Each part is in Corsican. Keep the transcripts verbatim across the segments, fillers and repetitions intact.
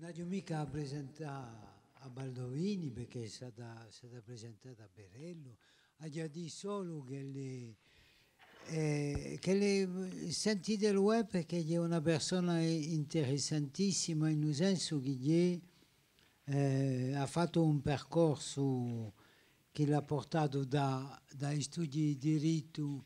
Aghju micca à presentà à Baldovini, perchè s'hà da, s'hà da presentà à Berello. Aghju da dì solu ch'ellu hè, eh, ch'ellu hè, sentitelu, eh, perchè hè una persona interessantissima, in u sensu chì hè, eh, hà fattu un percorsu chì l'hà purtatu da, da i studii di dirittu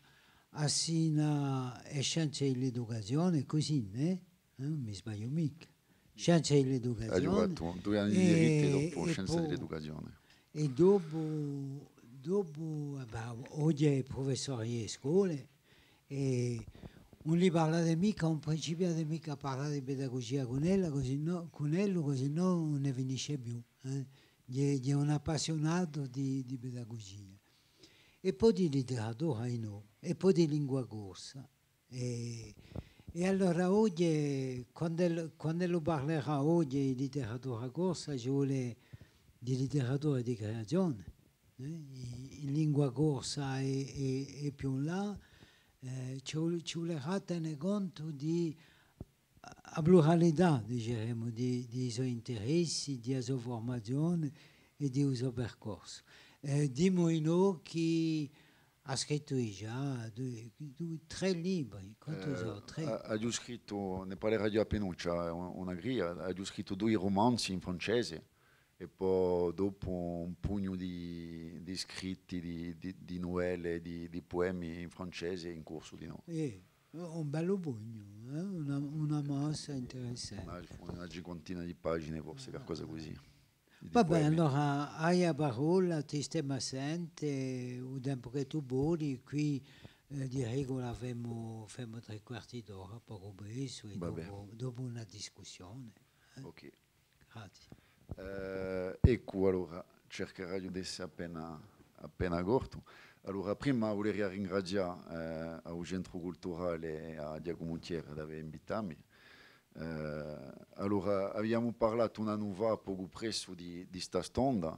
à sinu à e scienze di l'educazione, cusì, nè? Eh, ùn mi sbagliu micca. Scienze di l'educazione. Aghju fattu dui anni di dirittu è dopu scienze di l'educazione. È dopu, dopu, eh bè, oghje hè prufessore di scole, è ùn li parlate micca, ùn principiate micca à parlà di pedagugia cun ellu, cusì nò, cun ellu, cusì nò ùn ne finisce più, eh. Hè, hè un appassiunatu di, di pedagugia. È po di literatura, innò, è po di lingua corsa. È, è allora oghje, quand'ellu, quand'ellu parlerà oghje di literatura corsa, ci vole di literatura di creazione, eh? In, in lingua corsa è, è, è più in là, eh, ci vul-, ci vulerà tene contu di a pluralità, diceremu, di, di i so interessi, di a so furmazione è di u so percorsu. Eh, dimu innò chì hà scrittu digià dui, dui, trè libri, quantu sò? Trè. Eh, a-, aghju scrittu, ne parleraghju appinuccia, un-, una cria, aghju scrittu dui rumanzi in francese è po dopu un pugnu di, di scritti, di, di, di nuvelle, di, di puemi in francese è in corsu dinò. Eh, un bellu pugnu, eh? Una, una massa interessante. Una, una cinquantina di pagine, forse, qualcosa cusì. Di, di puemi. Vabbè, allora, hai a parolla, ti stemu à sente, u tempu chì tù voli, quì, eh, di regula femu, femu trè quarti d'ora, pocu pressu, è dopu, dopu una discussione, eh. Ok. Grazie. Eh, eccu, allora, circheraghju d'esse appena, appena cortu. Allora, prima vuleria ringrazià, eh, à u Centru Culturale è à Ghjacumu Thiers d'avè invitatu mi. Eh, allora, aviamu parlatu un annu fà, pocu pressu di, di sta stonda,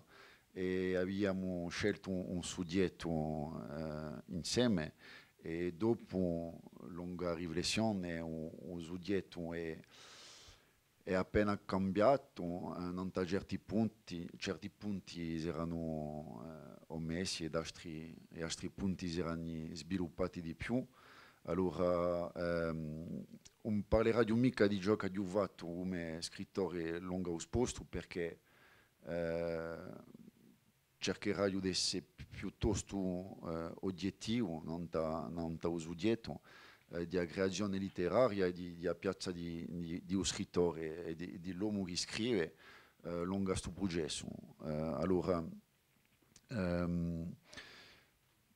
è aviamu sceltu un, un sughjettu, eh, inseme, è dopu longa riflessione, u, u sughjettu hè, hè appena cambiatu, eh, nant'à certi punti, certi punti s'eranu, eh, omessi è d'astri, è astri punti s'eranu sviluppati di più. Allora, ehm, ùn parleraghju micca di ciò ch'aghju fattu cum'è scrittore longu à u spostu, perchè, eh, circheraghju d'esse piuttostu, eh, oghjettivu nant'à, nant'à u sughjettu, eh, di a creazione litteraria è di, di a piazza di, di, di u scrittore è di, di l'omu chì scrive, eh, longu à stu prucessu. Eh, allora, ehm,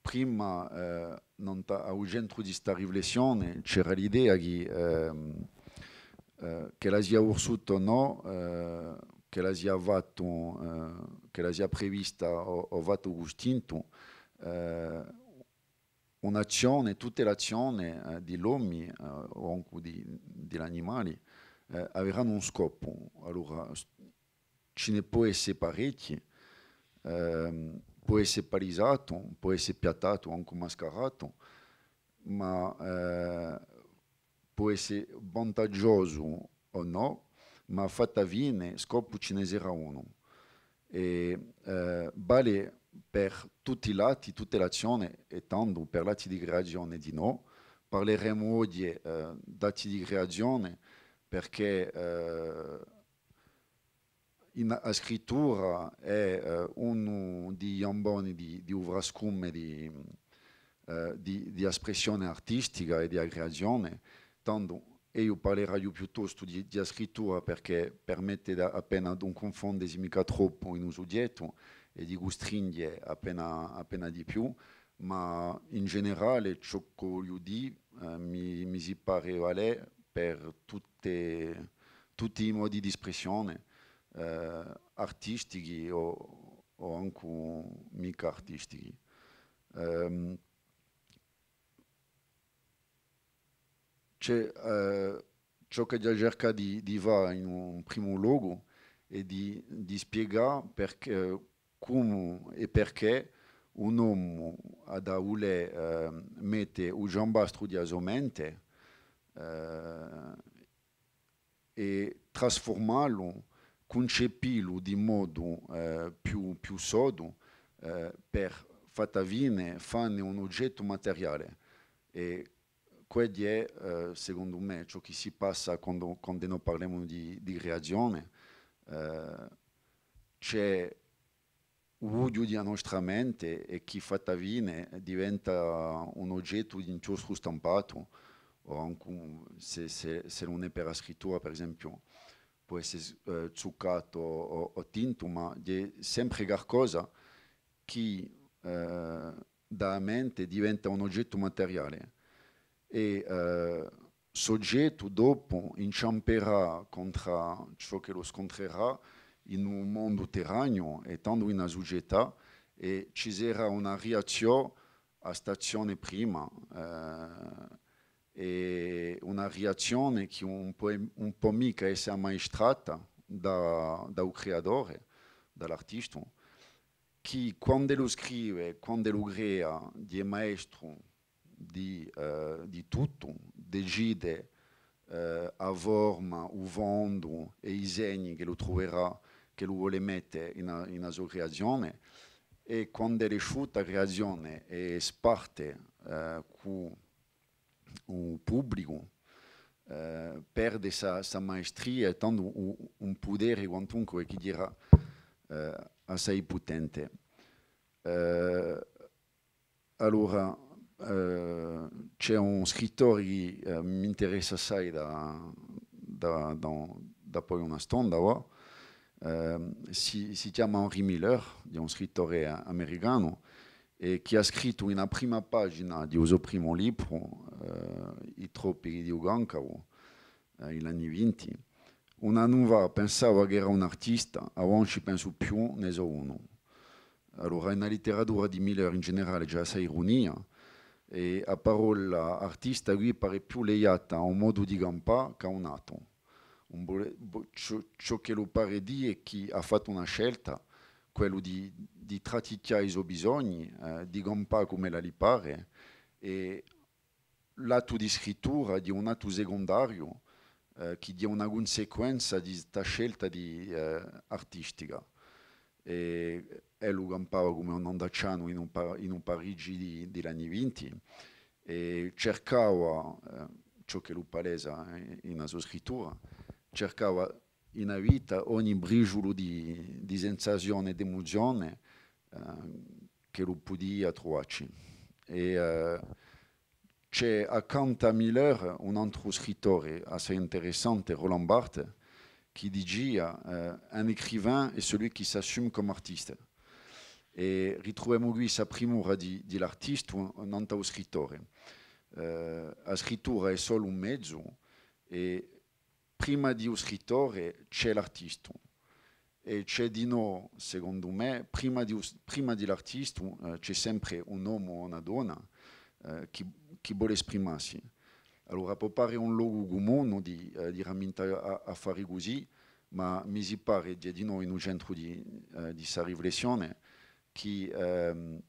prima, eh, nant'à, à u centru di sta riflessione, c'era l'idea chì, ehm, eh, ch'ella sia vulsuta o nò, eh, ch'ella sia fattu, eh, ch'ella sia prevista o, o fattu cù stintu, eh, un'azzione, tutte l'azzione, eh, di l'omi, eh, o ancu di, di l'animali, eh, averanu un scopu. Allora, s-, ci ne pò esse parechji, ehm, pò esse palisatu, pò esse piattatu, ancu mascaratu, ma, eh, pò esse vantaggiosu o nò, ma fatta fine, scopu ci ne serà unu. È, eh, vale per tutti l'atti, tutte l'azzione, è tandu per l'atti di creazione dinò. Parleremu oghje, eh, d'atti di creazione, perchè, eh, in, a scrittura hè, eh, unu di i ghjamboni di, di u frascume di, eh, di, di a spressione artistica è di a creazione, tandu eiu parleraghju piuttostu di, di a scrittura, perchè permette da, appena d'un cunfondesi micca troppu in u sughjettu è di custringhje appena, appena di più, ma in generale ciò ch'o vogliu dì, eh, mi, mi si pare valè per tutte, tutti i modi di spressione, eh, artistichi o, o ancu micca artistichi. Ehm, C'hè, eh, ciò ch'aghju da circà di, di fà in un primu locu hè di, di spiegà perchè, cumu è perchè un omu hà da vulè, eh, mette u ciambastru di a so mente, eh, è trasfurmà lu cuncepilu di modu, eh, più, più soddu, eh, per fatta fine, fanne un ugettu materiale. È quessu hè, eh, secondu mè, ciò chì si passa quandu, quandu no parlemu di, di creazione. Eh, ci hè u vughju di a nostra mente è chì fatta fine diventa un ugettu d'inchiostru stampatu, o ancu un, s'è, s'è, s'è ùn hè per a scrittura, per esempiu, pò esse, eh, zuccatu o, o, o tintu, ma hè sempre qualcosa chì, eh, da a mente diventa un ugettu materiale. È, eh, st'ugettu dopu inciamperà contr'à ciò ch'ellu scuntrerà in un mondu terraniu è tandu in a sucetà, è ci serà una riazziò à st'azzione prima, eh, è una riazzione chì ùn pò, ùn pò micca esse ammaestrata da, da u creatore, da l'artistu, chì quand'ellu scrive, quand'ellu crea, hè maestru di, eh, di tuttu, decide, eh, a forma, u fondu è i segni ch'ellu truverà, ch'ellu vole mette in a, in a so creazione, è quand'ellu esce da a creazione è sparte, eh, cù u publicu, eh, perde sa, sa maestria è tandu u, un pudere quantunque chì era, eh, assai putente. Eh, allora, eh, ci hè un scrittore chì, eh, m'interessa assai da, da, da, da poi una stonda, và. Eh, si, si chjama Henry Miller, hè un scrittore a-, americanu, è chì hà scrittu in a prima pagina di u so primu libru, eh, I tropichi di u Cancaru, eh, in l'anni vinti: Un annu fà pensava ch'era un artista, avà ùn ci pensu più, ne sò unu. Allora, in a litteratura di Miller in generale ci hè assai irunia, è a parolla artista quì pare più liata à un modu di campà chè à un atru. Un vole-, vo-, ciò, ciò ch'ellu pare dì hè chì hà fattu una scelta, quellu di, di traticchjà i so bisogni, eh, di campà cum'ella li pare, è l'attu di scrittura hè un attu secundariu, eh, chì hè una cunsequenza di sta scelta di, eh, artistica. È ellu campava cum'è un andaccianu in un pa-, in un Parigi di, di l'anni vinti, è circava, eh, ciò ch'ellu palesa in, in a so scrittura, circava in a vita ogni brisgiulu di, di sensazione, d'emuzione, eh, ch'ellu pudia truvacci. È, eh, ci hè accantu à Miller un antru scrittore assai interessante, Roland Barthes, chì dicia, eh, un écrivain est celui qui s'assume comme artiste. È ritruvemu quì sta primura di, di l'artistu nant'à u scrittore. Eh, a scrittura hè solu un mezu, è prima di u scrittore ci hè l'artistu. È ci hè dinò, secondu mè, prima di u s-, prima di l'artistu, eh, ci hè sempre un omu o una donna, eh, chì, chì vole esprimassi. Allora, pò pare un locu cumunu di, eh, di rammintà a-, affari cusì, ma mi si pare, hè dinò in u centru di, eh, di sta riflessione, chì, ehm,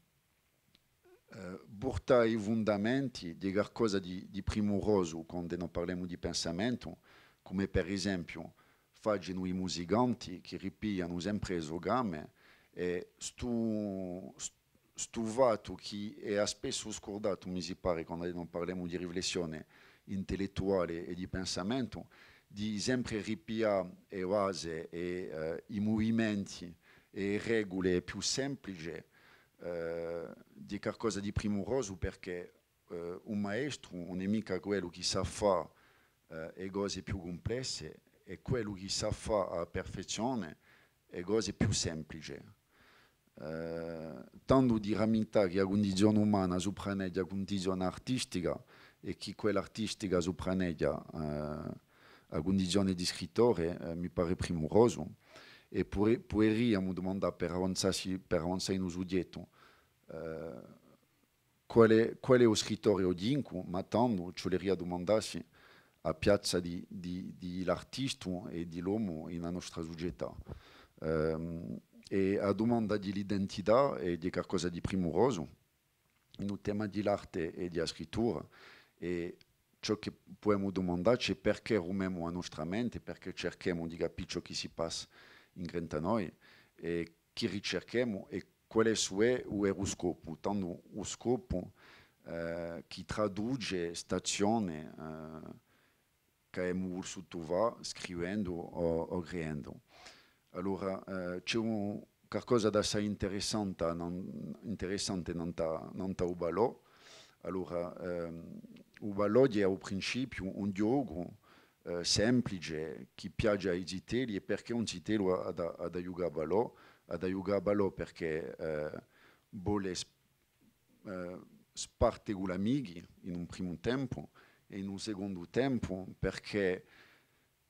eh, purtà i fundamenti di qualcosa di, di primurosu quandu no parlemu di pensamentu, cum'è per esempiu facenu i musicanti chì ripiglianu sempre e so gamme, è stu, st-, stu fattu chì hè spessu scurdatu, mi si pare, quandu no parlemu di riflessione intellettuale è di pensamentu, di sempre ripiglià e base è, eh, i muvimenti è e regule più semplice, eh, di qualcosa di primurosu, perchè, eh, un maestru ùn hè micca quellu chì sà fà, eh, e cose più cumplesse, hè quellu chì sà fà à a perfezzione e cose più semplice. Eh, tandu di rammintà chì a cundizione umana supraneghja a cundizione artistica è chì quella artistica supraneghja, eh, a cundizione di scrittore, eh, mi pare primurosu. È pure, puderiamu dumandà per avanzassi, per avanzà in u sughjettu, eh, quale, quale hè u scrittore oghjincu, ma tandu ci vuleria dumandassi a piazza di, di, di l'artistu è di l'omu in a nostra sucetà. Ehm, è a dumanda di l'identità hè, hè qualcosa di primurosu in u tema di l'arte è di a scrittura, è ciò chì pudemu dumandacci hè perchè rumemu a nostra mente, perchè circhemu di capì ciò chì si passa in Grentanoi, è chì ricerchemu è quale hè u veru scopu, tandu u scopu, eh, chì traduce st'azzione, eh, ch'avemu vulsutu fà scrivendu o, o creendu. Allora, eh, ci hè un, qualcosa d'assai interessante, nan-, interessante nant'à, nant'à u ballò. Allora, ehm, u ballò hè à u principiu un ghjocu, eh, simplice, chì piace à i zitelli, è perchè un zitellu hà da, hà da ghjucà à ballò, hà da ghjucà à ballò perchè, eh, vole sp-, eh, sparte cù l'amichi in un primu tempu è in un secondu tempu perchè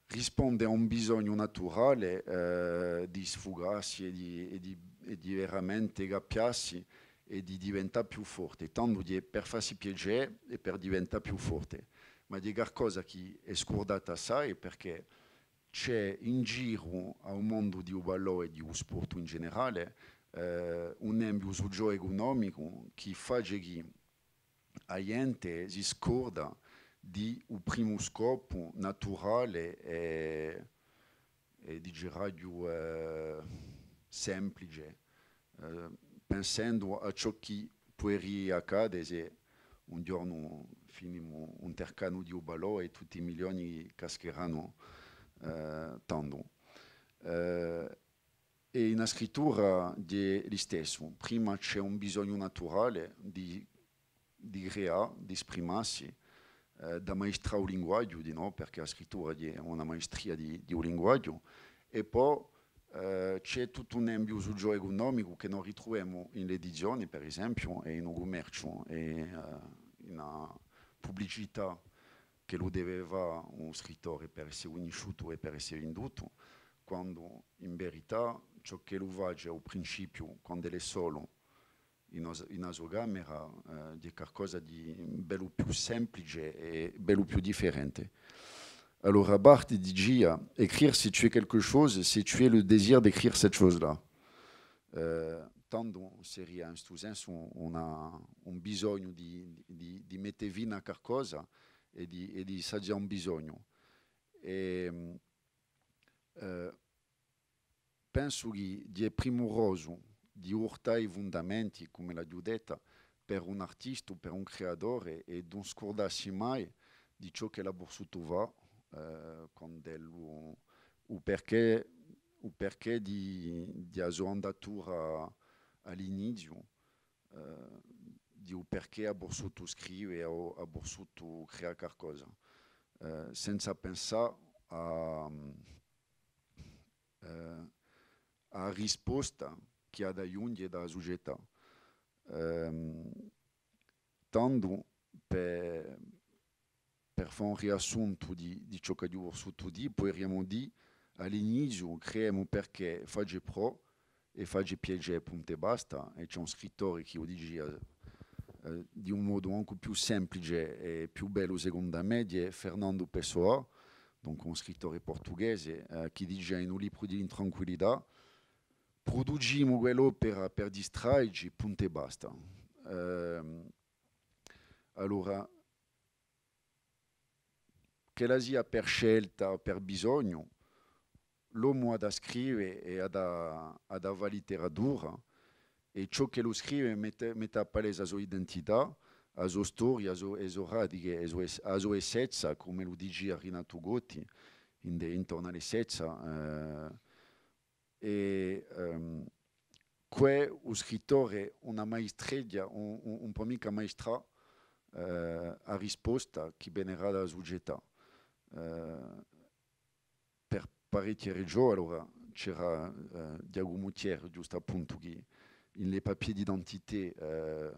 risponde à un bisognu naturale, eh, di sfugassi è di, è di, è di veramente cappiassi è di diventà più forte. Tandu hè per fassi piacè è per diventà più forte. Ma hè qualcosa chì hè scurdatu assai perchè ci hè in giru à u mondu di u ballò è di u sport in generale, eh, un ambiu sucio-ecunomicu chì face chì a ghjente si scorda di u primu scopu naturale è, è diceraghju, eh, simplice, eh, pensendu à ciò chì puderia accade s'è un ghjornu finimu un tercanu di u ballò è tutti i milioni cascheranu, eh, tandu. Eh, è in a scrittura hè listessu. Prima ci hè un bisognu naturale di, di creà, di sprimassi, eh, d'ammaestrà u linguaghju, dinò, perchè a scrittura hè una maestria di, di u linguaghju, è po, eh, ci hè tuttu un ambiu sucio-ecunomicu chì no ritruvemu in l'edizione, per esempiu, è in u cummerciu, è, eh, in a publicità ch'ellu deve fà un scrittore per esse cunnisciutu è per esse vindutu, quandu in verità ciò ch'ellu face à u principiu, quand'ellu hè solu, in a, in a so camera, eh, hè qualcosa di bellu più simplice è bellu più differente. Allora, Barthes dicia, écrire, c'est tuer quelque chose, c'est tuer le désir d'écrire cette chose-là. Eh, tandu seria, in stu sensu, una, un bisognu di, di, di mette fine à qualcosa è di, è di sazià un bisognu. È, eh, pensu chì hè primurosu di vultà i fundamenti, cum'è l'aghju detta, per un artistu, per un creatore, è d'ùn scurdassi mai di ciò ch'ellu hà vulsutu fà, eh, quand'ellu, u perchè, u perchè di, di a so andatura à l'iniziu, eh, di u perchè hà vulsutu scrive o hà vulsutu creà qualcosa, eh, senza pensà à, eh, à a risposta chì hà da ghjunghje da a sucetà. Ehm, tandu per, per fà un riassuntu di, di ciò ch'aghju vulsutu dì, puderiamu dì, à l'iniziu, creemu perchè face prò è face piacè, puntu è basta, è ci hè un scrittore chì u dicia, eh, di un modu ancu più simplice è più bellu, secondu à mè, hè Fernando Pessoa, dunque un scrittore purtughese, eh, chì dicia in u libru di l'intranquillità, pruducimu quell'opera per distraici, puntu è basta. Ehm, allora, ch'ella sia per scelta o per bisognu, l'omu hà da scrive è hà da, hà da fà litteratura, è ciò ch'ellu scrive mette, mette à palese a so identità, a so storia, a so, e so radiche, e so es-, a so essezza, cum'ellu dicia Rinatu Coti, in de, intornu à l'essezza, eh, è, ehm, què u scrittore ùn amaestreghja, ùn, ùn, ùn pò micca ammaestrà, eh, a risposta chì venerà da a sucetà. Eh, per parechje ragiò, allora, c'era, eh, Ghjacumu Thiers, ghjustappuntu, chì in Les Papiers d'identité, eh,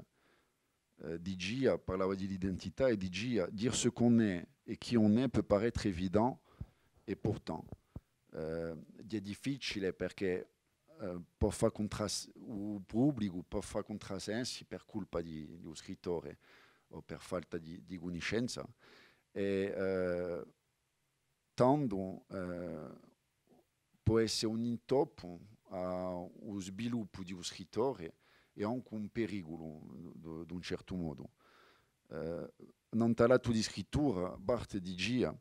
eh, dicia, parlava di l'identità è dicia, dire ce qu'on est et qui on est peut paraître évident, et pourtant. Eh, hè difficiule perchè, eh, pò fà cuntras-, u publicu pò fà cuntrasensi per culpa di, di u scrittore o per falta di, di cunniscenza. È, eh, tandu, eh, pò esse un intoppu à u sviluppu di u scrittore è ancu un periculu, d-, d'un certu modu. Eh, nant'à l'attu di scrittura, Barthes dicia,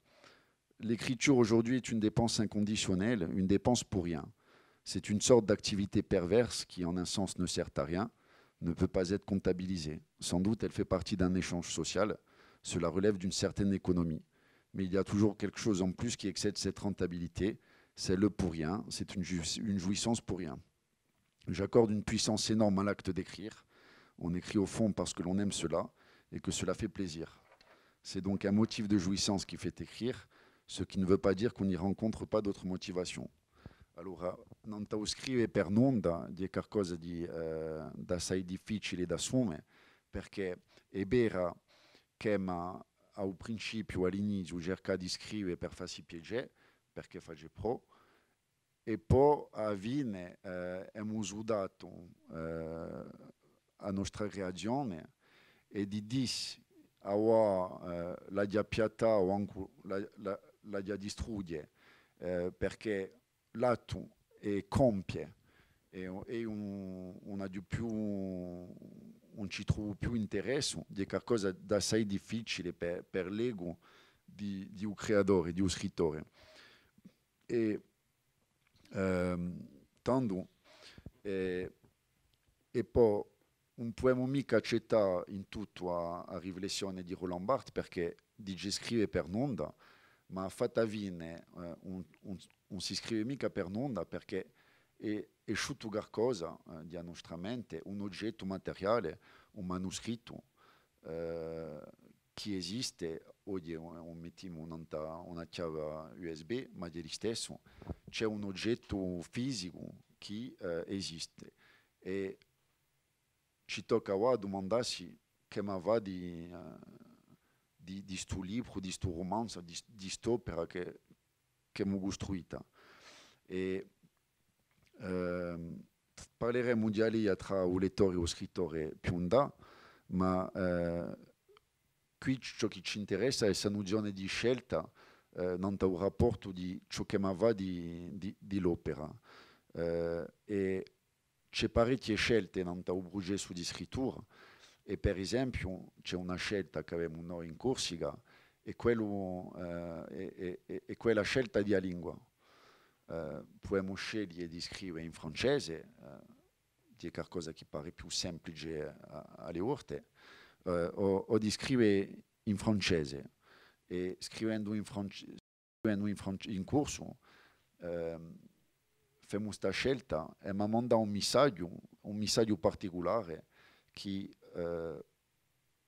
l'écriture aujourd'hui est une dépense inconditionnelle, une dépense pour rien. C'est une sorte d'activité perverse qui, en un sens, ne sert à rien, ne peut pas être comptabilisée. Sans doute, elle fait partie d'un échange social. Cela relève d'une certaine économie. Mais il y a toujours quelque chose en plus qui excède cette rentabilité. C'est le pour rien, c'est une, jou- une jouissance pour rien. J'accorde une puissance énorme à l'acte d'écrire. On écrit au fond parce que l'on aime cela et que cela fait plaisir. C'est donc un motif de jouissance qui fait écrire, ce qui ne veut pas dire qu'on n'y rencontre pas d'autres motivations. Allora, nant'à u scrive per nonda, hè qualcosa di, eh, d'assai difficile da assume, perchè hè vera ch'emu à u principiu, à l'iniziu, circà di scrive per fassi piacè, perchè face prò, è po à a fine, eh, emu sudatu, eh, a nostra creazione, è di dì, avà, eh, l'aghju à piattà o ancu la, la, l'aghju à distrugghje, eh, perchè l'attu hè compie, è, è ùn, ùn aghju più, ùn ci trovu più interessu, hè qualcosa d'assai difficile per, per l'ego di, di u creatore, di u scrittore. È, ehm, tandu, eh, è po ùn pudemu micca accettà in tuttu a, a riflessione di Roland Barthes, perchè dice scrive per nonda, ma à fatta fine, eh, ùn, ùn, ùn si scrive micca per nonda, perchè hè, hè sciutu qualcosa, eh, di a nostra mente, un ogettu materiale, un manuscrittu, eh, chì esiste, oghje u, u mettimu nant'à una chjave U S B, ma hè listessu, ci hè un ogettu fisicu chì, eh, esiste. È ci tocca avà à dumandassi ch'emu à fà di, eh, di, di stu libru, di stu rumanzu, di, di st'opera chì, ch'emu custruita. È, ehm, parleremu di a leia trà u lettore è u scrittore più in là, ma, eh, quì ciò chì ci interessa hè sta nuzione di scelta, eh, nant'à u rapportu di ciò ch'emu à fà di, di, di l'opera. Eh, è ci hè parechje scelte nant'à u prucessu di scrittura, è per esempiu ci hè una scelta ch'avemu noi in Corsica, hè quellu, eh, hè, hè, hè, hè quella scelta di a lingua. Eh, pudemu sceglie di scrive in francese, eh, hè qualcosa chì pare più semplice à, à le volte, eh, o, o di scrive in francese, è scrivendu in franc-, scrivendu in franc-, in corsu, ehm, femu sta scelta è emu à mandà un missaghju, un missaghju particulare chì, eh,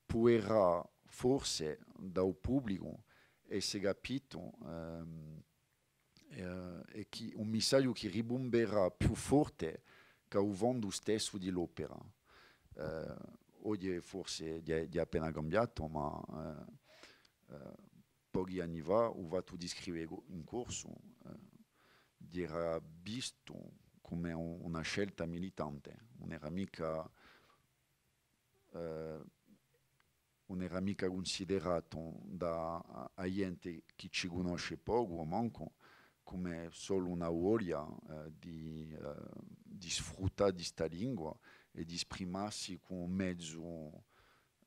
puderà forse da u publicu esse capitu, ehm, eh, è chì, un missaghju chì ribumberà più forte chè u fondu stessu di l'opera. Eh, oghje forse hè, hè appena cambiatu, ma, eh, eh, pochi anni fà, u fattu di scrive co-, in corsu, eh, era vistu cum'è un, una scelta militante, ùn era micca, eh, ùn era micca cunsideratu da a, a ghjente chì ci cunnosce pocu o mancu, cum'è solu una voglia, eh, di, eh, di sfruttà di sta lingua è di sprimassi cù un mezu,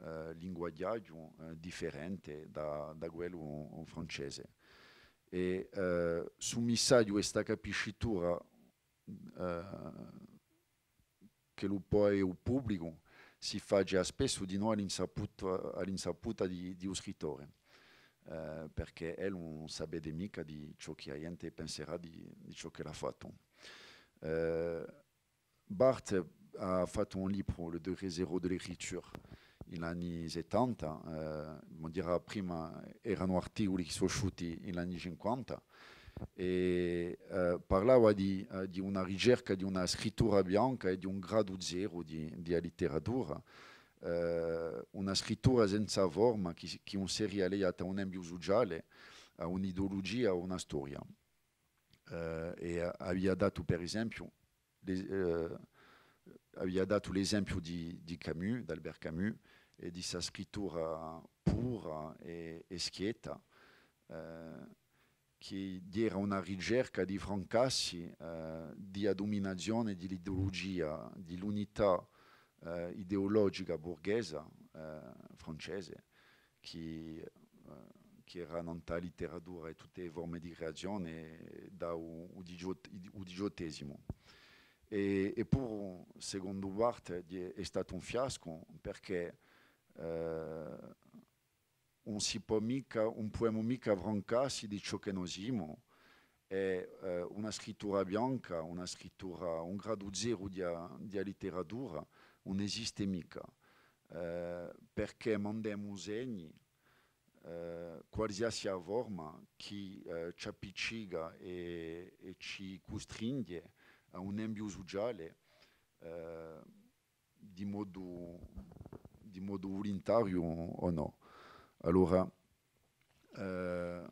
eh, linguaghjaghju, eh, differente da, da quellu francese. È, eh, stu missaghju è sta capiscitura, eh, ch'ellu pò avè u publicu, si face spessu dinò à l'insaputa, à l'insaputa di, di u scrittore, eh, perchè ellu ùn sapete micca di ciò chì a ghjente penserà di, di ciò ch'ellu hà fattu. Eh, Barthes hà fattu un libru, Le degré zéro de l'écriture, in l'anni settanta, eh, ma dirà prima eranu articuli chì sò sciuti in l'anni cinquanta, è, eh, parlava di, eh, di una ricerca di una scrittura bianca è di un gradu zeru di, di a litteratura, eh, una scrittura senza forma chì, chì ùn seria leata à un ambiu suciale, à un'ideulugia, à una storia. Eh, è a-, avia datu, per esempiu, le-, eh, avia datu l'esempiu di, di Camus, d'Albert Camus, è di sta scrittura pura è, è schietta, eh, chì era una ricerca di francassi, eh, di a duminazione di l'ideulugia, di l'unità, eh, ideologica burghesa, eh, francese, chì, eh, chì era nant'à a litteratura è tutte e forme di creazione da u, u diciott-, u diciottesimu. È, è puru, secondu parte, hè, hè statu un fiascu, perchè, eh, ùn si pò micca, ùn pudemu micca francassi di ciò chì no simu, è, eh, una scrittura bianca, una scrittura, un gradu zeru di a, di a litteratura, ùn esiste micca, eh, perchè mandemu segni, eh, qualsiasi a forma chì, eh, ci appiccica è, è ci custringhje à un ambiu suciale, eh, di modu, di modu vulintariu o nò. Allora, eh,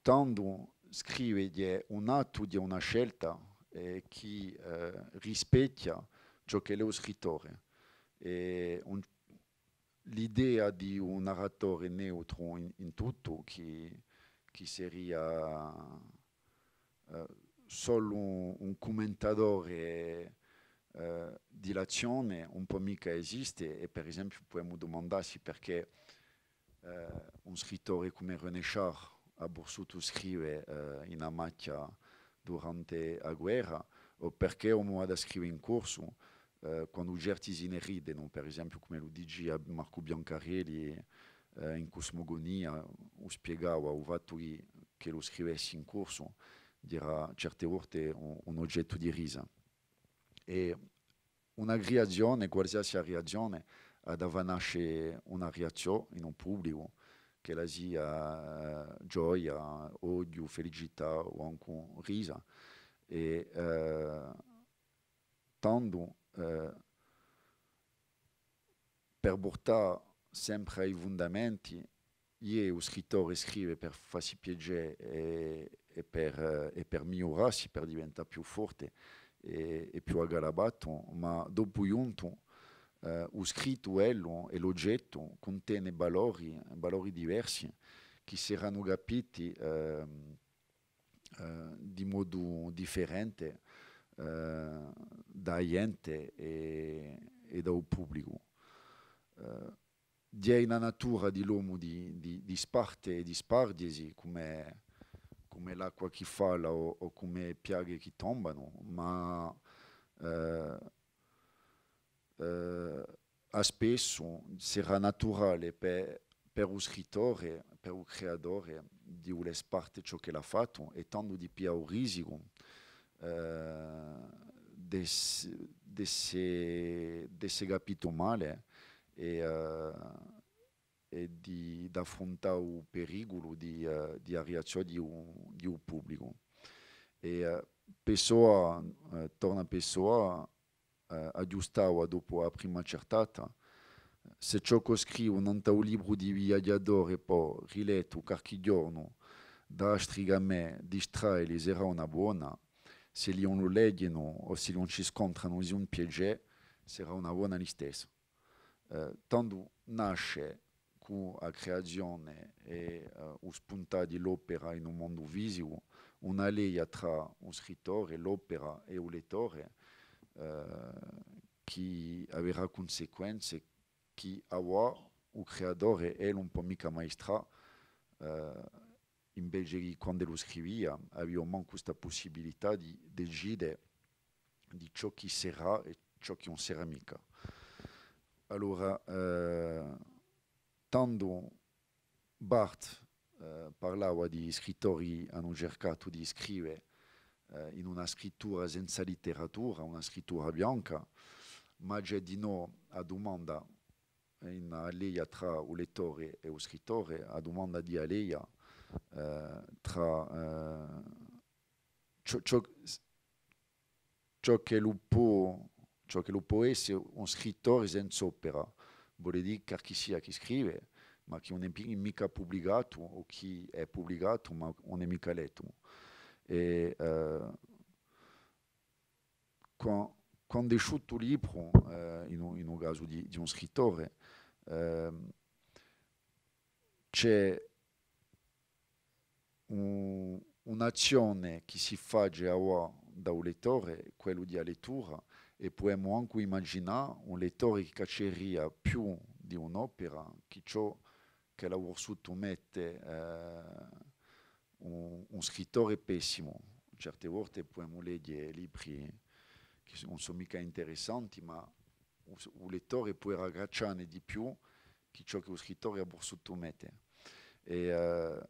tandu scrive hè un attu, hè una scelta, eh, chì, eh, rispechja ciò ch'ellu hè u scrittore. È un, l'idea di un narratore neutru in, in tuttu, chì, chì seria, eh, solu un, un cummentatore, eh, di l'azzione, ùn pò micca esiste, è per esempiu pudemu dumandassi perchè, eh, un scrittore cum'è René Char hà vulsutu scrive, eh, in a machja durante a guerra, o perchè omu hà da scrive in corsu, eh, quandu certi si ne ridenu, per esempiu, cum'ellu dicia Marcu Biancarelli, eh, in Cusmogonia, u spiegava, u fattu chì, ch'ellu scrivessi in corsu, era certe volte un, un ogettu di risa. È una criazione, qualsiasi a criazione, hà da fà nasce una riazziò in un publicu, ch'ella sia, eh, gioia, odiu, felicità o ancu risa. È, eh, tandu, eh, per vultà sempre à i fundamenti, iè, u scrittore scrive per fassi piacè è, è per, eh, è per migliurassi, per diventà più forte è, è più aggalabatu, ma dopu ghjuntu, eh, u scrittu, ellu, è l'ogettu, cuntene valori, valori diversi, chì seranu capiti, ehm, eh, di modu differente, eh, da a ghjente è, è da u publicu. Eh, hè in a natura di l'omu di, di, di sparte è di sparghjesi, cum'è, cum'è l'acqua chì fala o, o cum'è e piaghe chì tombanu, ma, eh, eh, à spessu serà naturale per, per u scrittore, per u creatore, di vulè sparte ciò ch'ellu hà fattu, è tandu di piglià u risicu, eh, d'ess-, d'esse, d'esse capitu male è, eh, è di, d'affruntà u periculu di, eh, di a riazziò di u, di u publicu. È, eh, Pessoa, eh, torna Pessoa, eh, aghjustava dopu a prima accertata: s'è ciò ch'o scrivu nant'à u libru di viaghjadore, pò rilettu qualchì ghjornu da astri cà mè, distraeli serà una bona, s'elli ùn lu leghjenu o s'elli ùn ci scontranu nisciun piacè, serà una bona listessa. Eh, tandu nasce cù a creazione è, eh, u spuntà di l'opera in un mondu fisicu, una leia trà u scrittore, l'opera è u lettore, eh, chì averà cunsequenze chì avà u creatore, ellu, ùn pò micca ammaestrà, eh, invece chì quand'ellu scrivia, avia mancu sta pussibilità di decide di ciò chì serà è ciò chì ùn serà micca. Allora, eh, tandu Barthes, eh, parlava di scrittori anu circatu di scrive, eh, in una scrittura senza litteratura, una scrittura bianca, ma ci hè dinò a dumanda in a leia trà u lettore è u scrittore, a dumanda di a leia, eh, trà, eh, ciò, ciò, ciò ch'ellu pò, ciò ch'ellu pò esse un scrittore senz'opera, vole dì qualchissia chì scrive, ma chì ùn hè pi-, micca publicatu, o chì hè publicatu, ma ùn hè micca lettu. È, eh, qua-, quand'esce u libru, eh, in u, in u casu di, di un scrittore, ehm, ci hè un, un'azzione chì si face avà da u lettore, quellu di a lettura, è pudemu ancu imaginà un lettore chì cacceria più di un'opera, chì ciò ch'ellu hà vulsutu mette, eh, un, un scrittore pessimu, certe volte pudemu leghje libri chì s-, ùn sò micca interessanti, ma u s-, u lettore pò raccattà ne di più chì ciò chì u scrittore hà vulsutu mette. È, eh,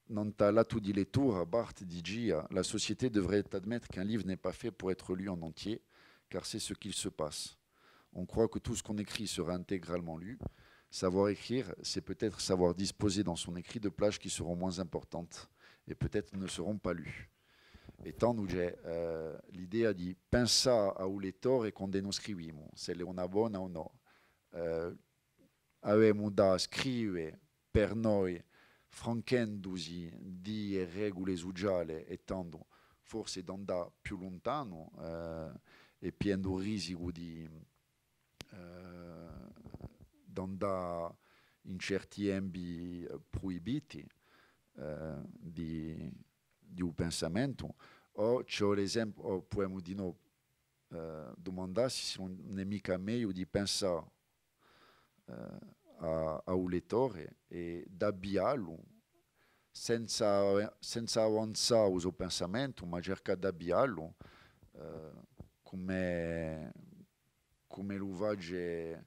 nant'à l'attu di lettura, Barthes dicia: « La société devrait admettre qu'un livre n'est pas fait pour être lu en entier, car c'est ce qu'il se passe. On croit que tout ce qu'on écrit sera intégralement lu. Savoir écrire, c'est peut-être savoir disposer dans son écrit de plages qui seront moins importantes et peut-être ne seront pas lues. » È tandu ci hè, eh, l'idea di pensà à u lettore quand'è no scrivimu, s'ellu hè una bona o nò. Eh, avemu da scrive per noi, franchendusi di e regule suciale è tandu forse d'andà più luntanu, eh, è piendu u risicu di, eh, d'andà in certi ambi-, eh, pruibiti, eh, di, di u pensamentu, o ci hè l'esempiu, o pudemu dinò, eh, dumandassi s'ùn hè micca megliu di pensà, eh, à, à u lettore è d'avviallu senza, senza avanzà u so pensamentu, ma circà d'avviallu, eh, cum'è, cum'ellu face,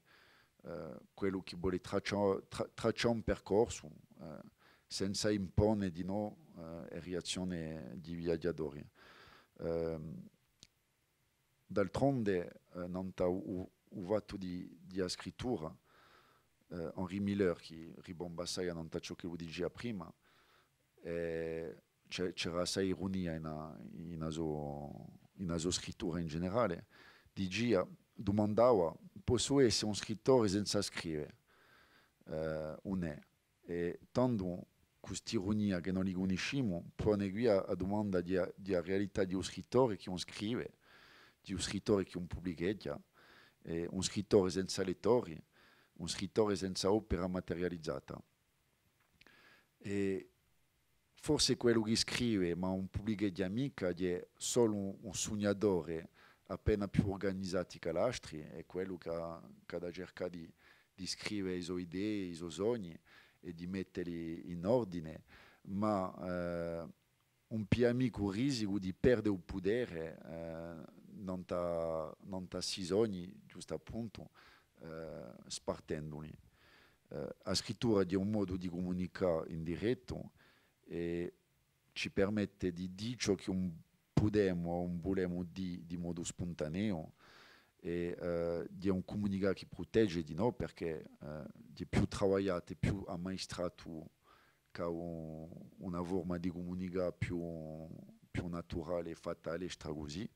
eh, quellu chì vole traccià, tra-, traccià un percorsu, eh, senza impone dinò, eh, e riazzione di i viaghjatori. Ehm, D'altronde, eh, nant'à u, u fattu di, di a scrittura, eh, Henri Miller, chì ribomba assai nant'à ciò ch'ellu dicia prima, eh, c'è-, c'era assai irunia in a, in a so, in a so scrittura in generale, dicia, dumandava: « Possu esse un scrittore senza scrive? » Eh, ùn hè. È tandu, cù st'irunia chì no li cunniscimu, pone quì a, a dumanda di a, di a realità di u scrittore chì ùn scrive, di u scrittore chì ùn publicheghja, è un scrittore senza lettori, un scrittore senza opera materializata. È forse quellu chì scrive, ma ùn publicheghja micca, hè solu un, un sugnatore appena più urganizatu chè l'astri, hè quellu chì hà, chì hà da circà di, di scrive i so idei, i so sogni è di metteli in ordine, ma, eh, ùn piglia micca u risicu di perde u putere, eh, nant'à, nant'à sti sogni, ghjustappuntu, eh, spartenduli. Eh, a scrittura hè un modu di cumunicà in direttu è ci permette di dì ciò chì ùn pudemu o ùn vulemu dì di modu spuntaneu, è, eh, hè un cumunicà chì prutege dinò, perchè, eh, hè più travagliatu è più ammaistratu chè un, una forma di cumunicà più, più naturale, fatta à l'estra cusì.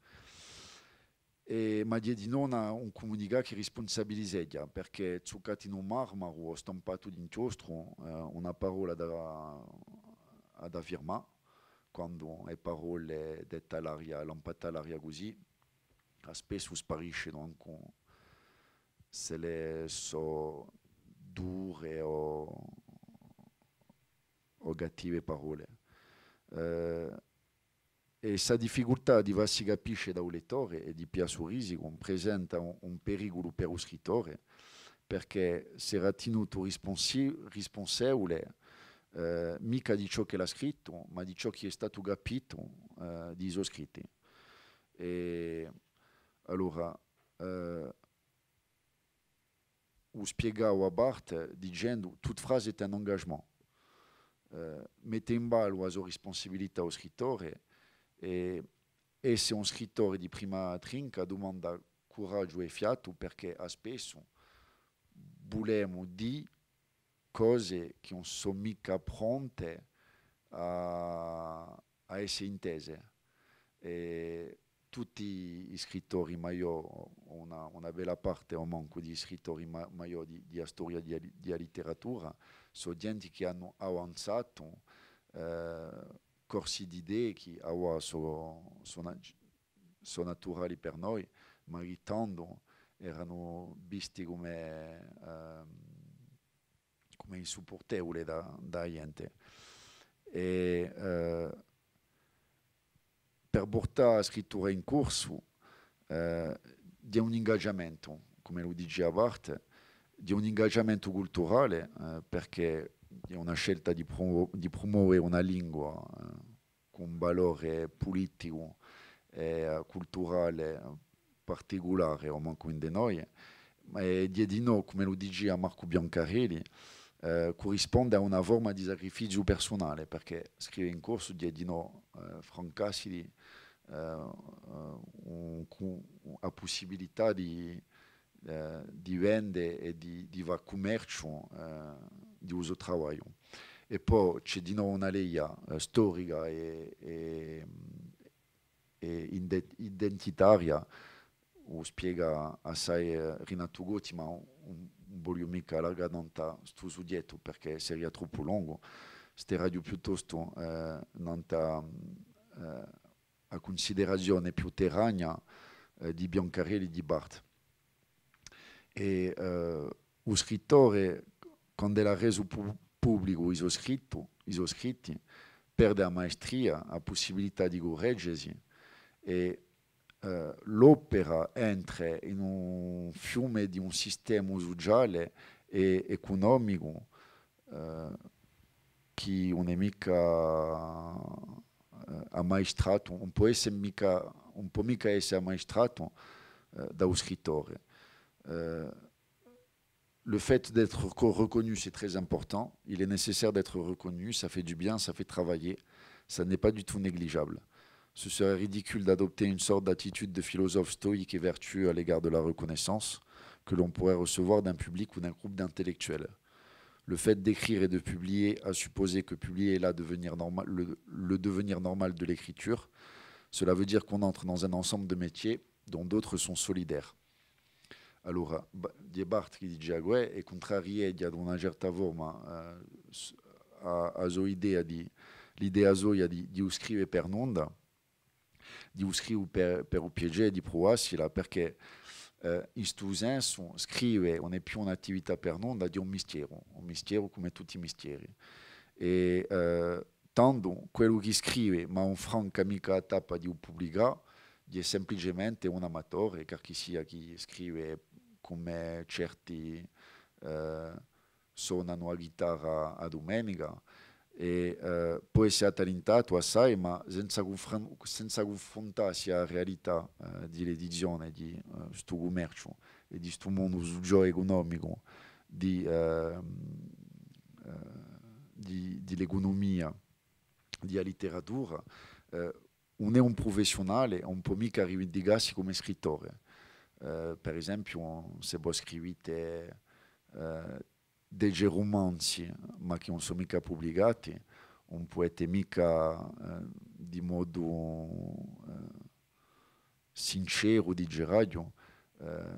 È, ma hè dinò una, un cumunicà chì rispunsabilizeghja, perchè zuccatu in u marmaru o stampatu d'inchjostru, eh, una parolla hà da, hà da firmà, quandu e parolle dette à l'aria, lampate à l'aria cusì, à spessu spariscenu ancu s'elle sò dure o, o cattive parolle. Eh, È sta difficultà di fassi capisce da u lettore è di piglià stu risicu presenta un, un periculu per u scrittore, perchè serà tinutu risponsi-, rispunsevule, eh, micca di ciò ch'ellu hà scrittu, ma di ciò chì hè statu capitu, eh, di i so scritti. È allora, eh, u spiegava Barthes dicendu: « Toute phrase est un engagement. » Eh, mette in ballu a so rispunsibilità u scrittore, è esse un scrittore di prima trinca dumanda curaghju è fiatu, perchè à spessu vulemu dì cose chì ùn sò micca pronte à, à esse intese. È tutti i scrittori maiò, una, una bella parte o mancu di i scrittori ma-, maiò di, di a storia di a li-, di a litteratura, sò ghjenti chì anu avanzatu, eh, corsi d'idee chì avà sò, sò na-, sò naturali per noi, ma chì tandu eranu visti cum'è, ehm, cum'è insupurtevule da, da a ghjente. È, eh, per purtà a scrittura in corsu, eh, hè un ingagiamentu, cum'ellu dicia Barthes, hè un ingagiamentu culturale, eh, perchè hè una scelta di prumo-, di prumove una lingua, eh, cù un valore puliticu è, eh, culturale particulare, o mancu ind'è noi, ma hè, hè dinò, cum'ellu dicia Marcu Biancarelli, eh, currisponde à una forma di sacrifiziu persunale, perchè scrive in corsu hè dinò, eh, francassi, eh, eh, un cu-, a pussibilità di, eh, di vende è di, di fà cummerciu, eh, di u so travagliu. È po ci hè dinò una leia, eh, storica è, è, è inde-, identitaria, u spiega assai, eh, Rinatu Coti, ma ùn, ùn vogliu micca allargà nant'à stu sughjettu, perchè seria troppu longu. Steraghju piuttostu, eh, nant'à, eh, a cunsiderazione più terragna, eh, di Biancarelli, di Barthes. È, eh, u scrittore, quand'ellu hà resu pu-, publicu i so scrittu, i so scritti, perde a maestria, a pussibilità di curreggesi, è, eh, l'opera entre in un fiume di un sistema suciale è ecunomicu, eh, chì ùn hè micca, eh, ammaestratu, ùn pò esse micca, ùn pò micca esse ammaestratu, eh, da u scrittore. Eh, le fait d'être co-, reconnu, c'est très important. Il est nécessaire d'être reconnu, ça fait du bien, ça fait travailler. Ça n'est pas du tout négligeable. Ce serait ridicule d'adopter une sorte d'attitude de philosophe stoïque et vertueux à l'égard de la reconnaissance que l'on pourrait recevoir d'un public ou d'un groupe d'intellectuels. Le fait d'écrire et de publier a supposé que publier est là devenir normal, le, le devenir normal de l'écriture. Cela veut dire qu'on entre dans un ensemble de métiers dont d'autres sont solidaires. Allora, Ba-, hè Barthes chì dice què, è cuntrarieghja d'una certa forma, eh, s-, a, a so idea di, l'idea soia di, di u scrive per nunda, di u scrive per, per u piacè di pruvassila, perchè, eh, in stu sensu, scrive ùn hè più un'attività per nunda, hè un mistieru, un mistieru cum'è tutti i mistieri. È, eh, tandu quellu chì scrive, ma ùn franca micca a tappa di u publicà, hè semplicemente un amatore, qualchissia chì scrive cum'è certi, eh, sonanu a ghitarra a dumenica, è, eh, pò esse talintatu assai, ma senza cunfron-, senza cunfruntassi à a realità, eh, di l'edizione, di, eh, stu cummerciu è di stu mondu sucio-ecunomicu di, eh, eh, di, di l'ecunumia, di a litteratura, eh, ùn hè un prufessiunale, ùn pò micca rivindicassi cum'è scrittore. Eh, per esempiu, s'è vo scrivite, eh, dece rumanzi, ma chì ùn sò micca publicati, ùn pudete micca, eh, di modu, eh, sinceru, diceraghju, eh,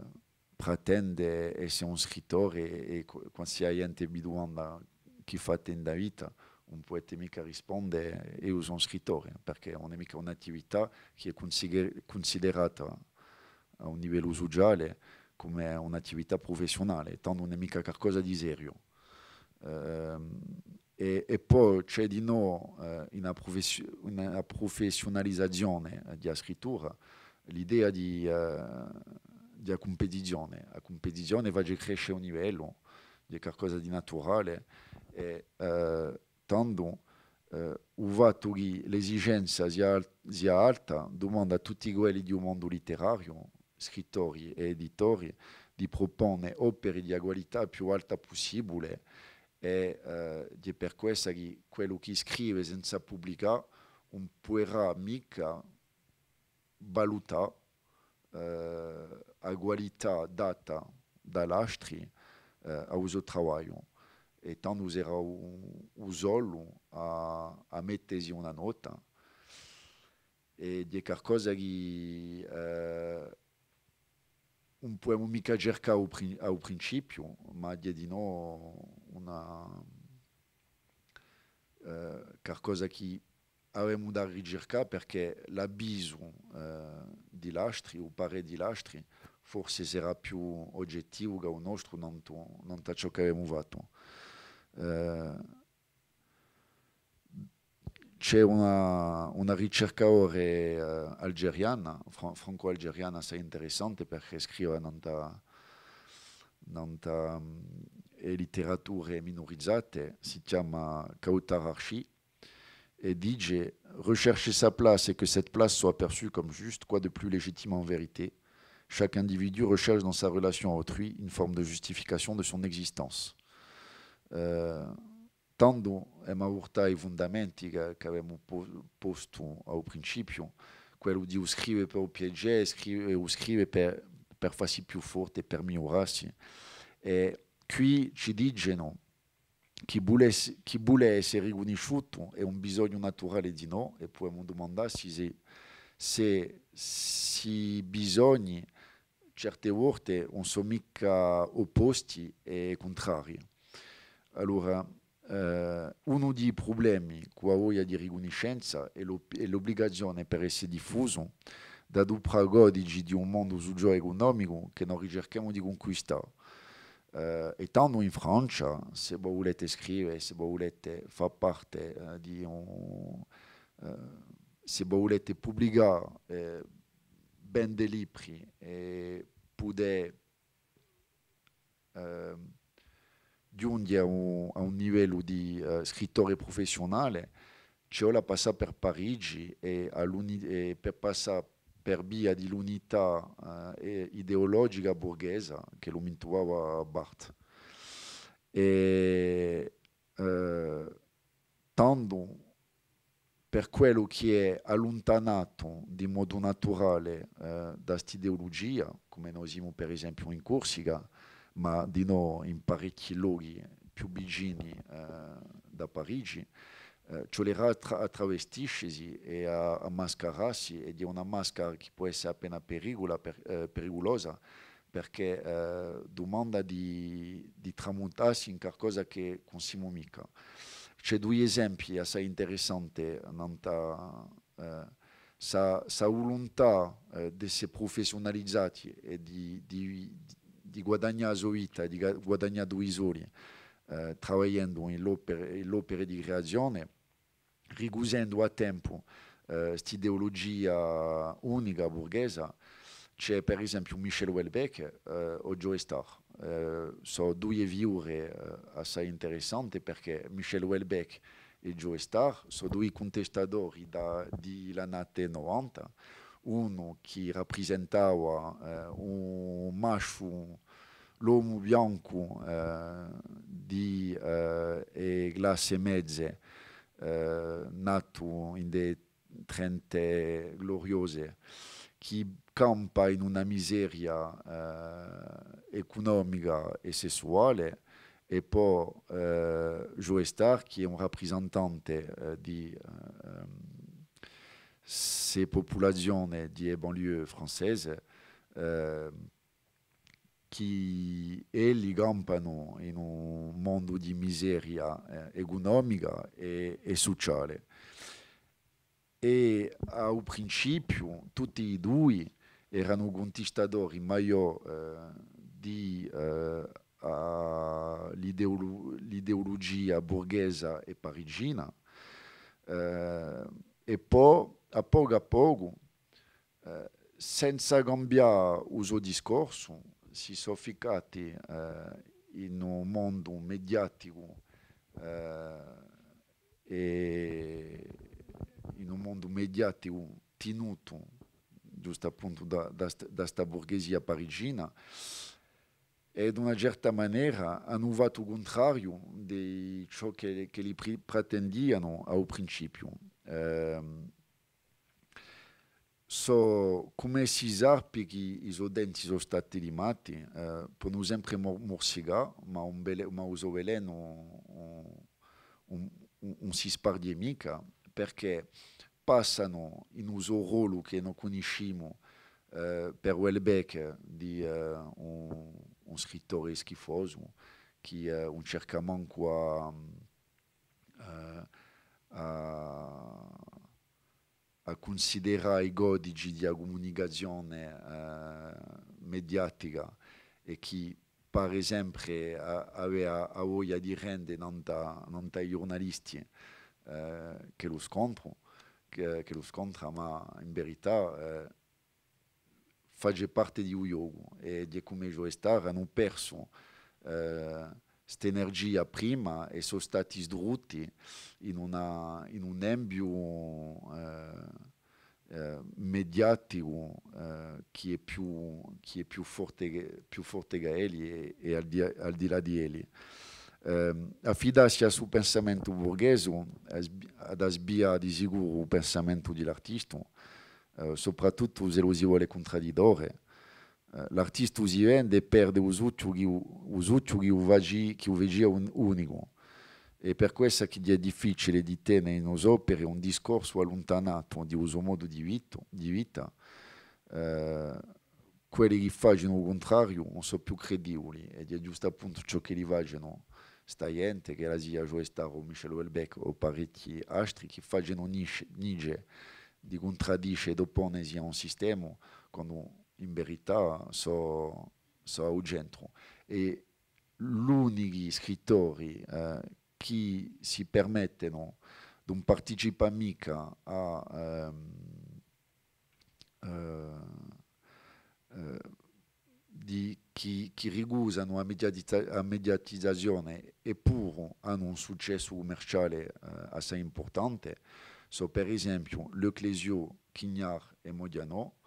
pretende esse un scrittore è qu-, quandu a ghjente vi dumanda chì fate in a vita, ùn pudete micca risponde, eiu sò un scrittore, perchè ùn hè micca un'attività chì hè cunsider-, cunsiderata à un livellu suciale cum'è un'attività prufessiunale, tandu ùn hè micca qualcosa di seriu. Ehm, è, è po ci hè dinò, eh, una prufessi-, una prufessiunalizazione di a scrittura, l'idea di, eh, di a cumpetizione. A cumpetizione face cresce u livellu, hè qualcosa di naturale, è, eh, tandu, eh, u fattu chì l'esigenza sia al-, sia alta, dumanda à tutti quelli di u mondu litterariu, scrittori è editori, di prupone opere di a qualità più alta pussibule, è, eh, hè per quessa chì quellu chì scrive senza publicà ùn puderà micca valutà, eh, a qualità data da l'astri, eh, à u so travagliu, è tandu serà u, u solu à, à mettesi una nota, è hè qualcosa chì, eh, ùn pudemu micca circà à u prin-, à u principiu, ma hè dinò una, eh, qualcosa chì avemu da ricircà, perchè l'avisu, eh, di l'astri, u parè di l'astri, forse serà più ugettivu chè u nostru, nant'à, nant'à ciò ch'avemu fattu. Eh, ci hè una, una ricercadore, eh, algeriana, fran-, franco-algeriana, assai interessante, perchè scrive nant'à, nant'à, mm, e litterature minurizate, si chjama Kauthar Archi, è dice: rechercher sa place et que cette place soit perçue comme juste, quoi de plus légitime en vérité ? Chaque individu recherche dans sa relation à autrui une forme de justification de son existence. Eh, tandu emu à vultà à i fundamenti chì, chì avemu po-, postu à u principiu, quellu di u scrive per u piacè, è scrive, è u scrive per, per fassi più forte, per migliurassi. È quì ci dicenu chì vulè esse, chì vulè esse ricunnisciutu hè un bisognu naturale dinò, è pudemu dumandassi s'è, s'è sti bisogni certe volte ùn sò micca opposti è cuntrarii. Allora, eh, unu di i prublemi cù a voglia di ricunniscenza hè l'ob-, hè l'ubligazione per esse diffusu d'aduprà codici di un mondu sucioecunomicu chì no ricerchemu di cunquistà. Eh, è tandu in Francia, s'è vo vulete scrive, s'è vo vulete fà parte, eh, di un, eh, s'è vo vulete publicà, eh, vende libri è pudè, eh, ghjunghje à un, à un livellu di, eh, scrittore prufessiunale, ci vole à passà per Parigi è à l'uni-, è per passà per via di l'unità, eh, e-, ideologica burghesa chì lu mintuvava Barthes. È, eh, tandu per quellu chì hè alluntanatu di modu naturale, eh, da st'ideulugia, cum'è no simu per esempiu in Corsica, ma dinò in parechji lochi più vicini, eh, da Parigi, eh, ci vulerà à tra-, à travestiscesi è à, à mascarassi, è di una mascara chì pò esse appena pericula-, per-, eh, periculosa, perchè, eh, dumanda di, di tramuntassi in qualcosa chì ùn simu micca. Ci hè dui esempii assai interessanti nant'à, eh, sta, sta vuluntà, eh, d'esse prufessiunalizati è di, di, di guadagnà a so vita, di ga-, guadagnà dui soldi, eh, travagliendu in l'opere, in l'opere di creazione, ricusendu à tempu, eh, st'ideulugia unica burghesa, ci hè per esempiu Michel Houellebecq, eh, o Joe Starr. Eh, sò duie fiure, eh, assai interessante, perchè Michel Houellebecq è Joe Starr sò dui cuntestadori da, di l'annate novanta, unu chì raprisentava, eh, un masciu, l'omu biancu, eh, di, eh, e classe meze, eh, natu in e trente gloriose, chì campa in una miseria, eh, ecunomica è sessuale, è po, eh, Joe Starr, chì hè un raprisentante, eh, di, ehm, ste pupulazione di e banlieue française, eh, chì elli campanu in un mondu di miseria, eh, ecunomica è, è suciale. È à u principiu tutti i dui eranu cuntistadori maiò, eh, di, eh, à l'ideolu-, l'ideulugia burghesa è parigina, eh, è po, à pocu à pocu, eh, senza cambià u so discorsu, si sò ficcati, eh, in un mondu mediaticu, eh, è in un mondu mediaticu tinutu, ghjustu appuntu, da, da st-, da sta burghesia parigina, è d'una certa manera anu fattu u cuntrariu di ciò chì, chì elli pri-, pretendianu à u principiu. Ehm, sò cum'è sti sarpi chì i so denti sò stati limati, eh, ponu sempre mor-, mursicà, ma un vele-, ma u so velenu ùn, ùn, ùn, ùn si sparghje micca, perchè passanu in u so rollu chì no cunniscimu, eh, per Houellebecq di, eh, un, un scrittore schifosu, chì, eh, ùn cerca mancu à, eh, à, à cunsiderà i codici di a cumunicazione, eh, mediatica è chì pare sempre a-, avè a, a voglia di rende nant'à, nant'à i ghjurnalisti, eh, chì lu scontru, chì, chì lu scontra, ma in verità, eh, face parte di u ghjocu, è di cum'è Joe Starr anu persu, eh, st'energia prima è sò stati sdrutti in una, in un ambiu, eh, eh, mediaticu, eh, chì hè più, chì hè più forte chè, più forte chè elli è, è al di, al di là di elli. Ehm, affidassi à stu pensamentu burghesu, hà sbi-, hà da sbià di sicuru u pensamentu di l'artistu, eh, soprattuttu s'ellu si vole cuntradittore. Eh, l'artistu si vende è perde u suchju chì u, u suchju chì u faci-, chì u facia un-, unicu. È per quessa chì hè difficiule di tene in e so opere un discorsu alluntanatu di u so modu di vitu-, di vita, eh, quelli chì facenu u cuntrariu ùn sò più credibuli, è hè ghjustu appuntu ciò ch'elli facenu sta ghjente, ch'ella sia Joe Starr o Michel Houellebecq o parechji astri, chì facenu nisce, nice di cuntradisce è d'opponesi à un sistemu, quandu in verità sò, sò à u centru. È l'unichi scrittori, eh, chì si permettenu d'ùn participà micca à, ehm, eh, eh, di, chì, chì ricusanu a mediatiza-, a mediatizazione, eppuru anu un successu cummerciale, eh, assai impurtante, sò per esempiu Le Clésio, Quignard è Modiano,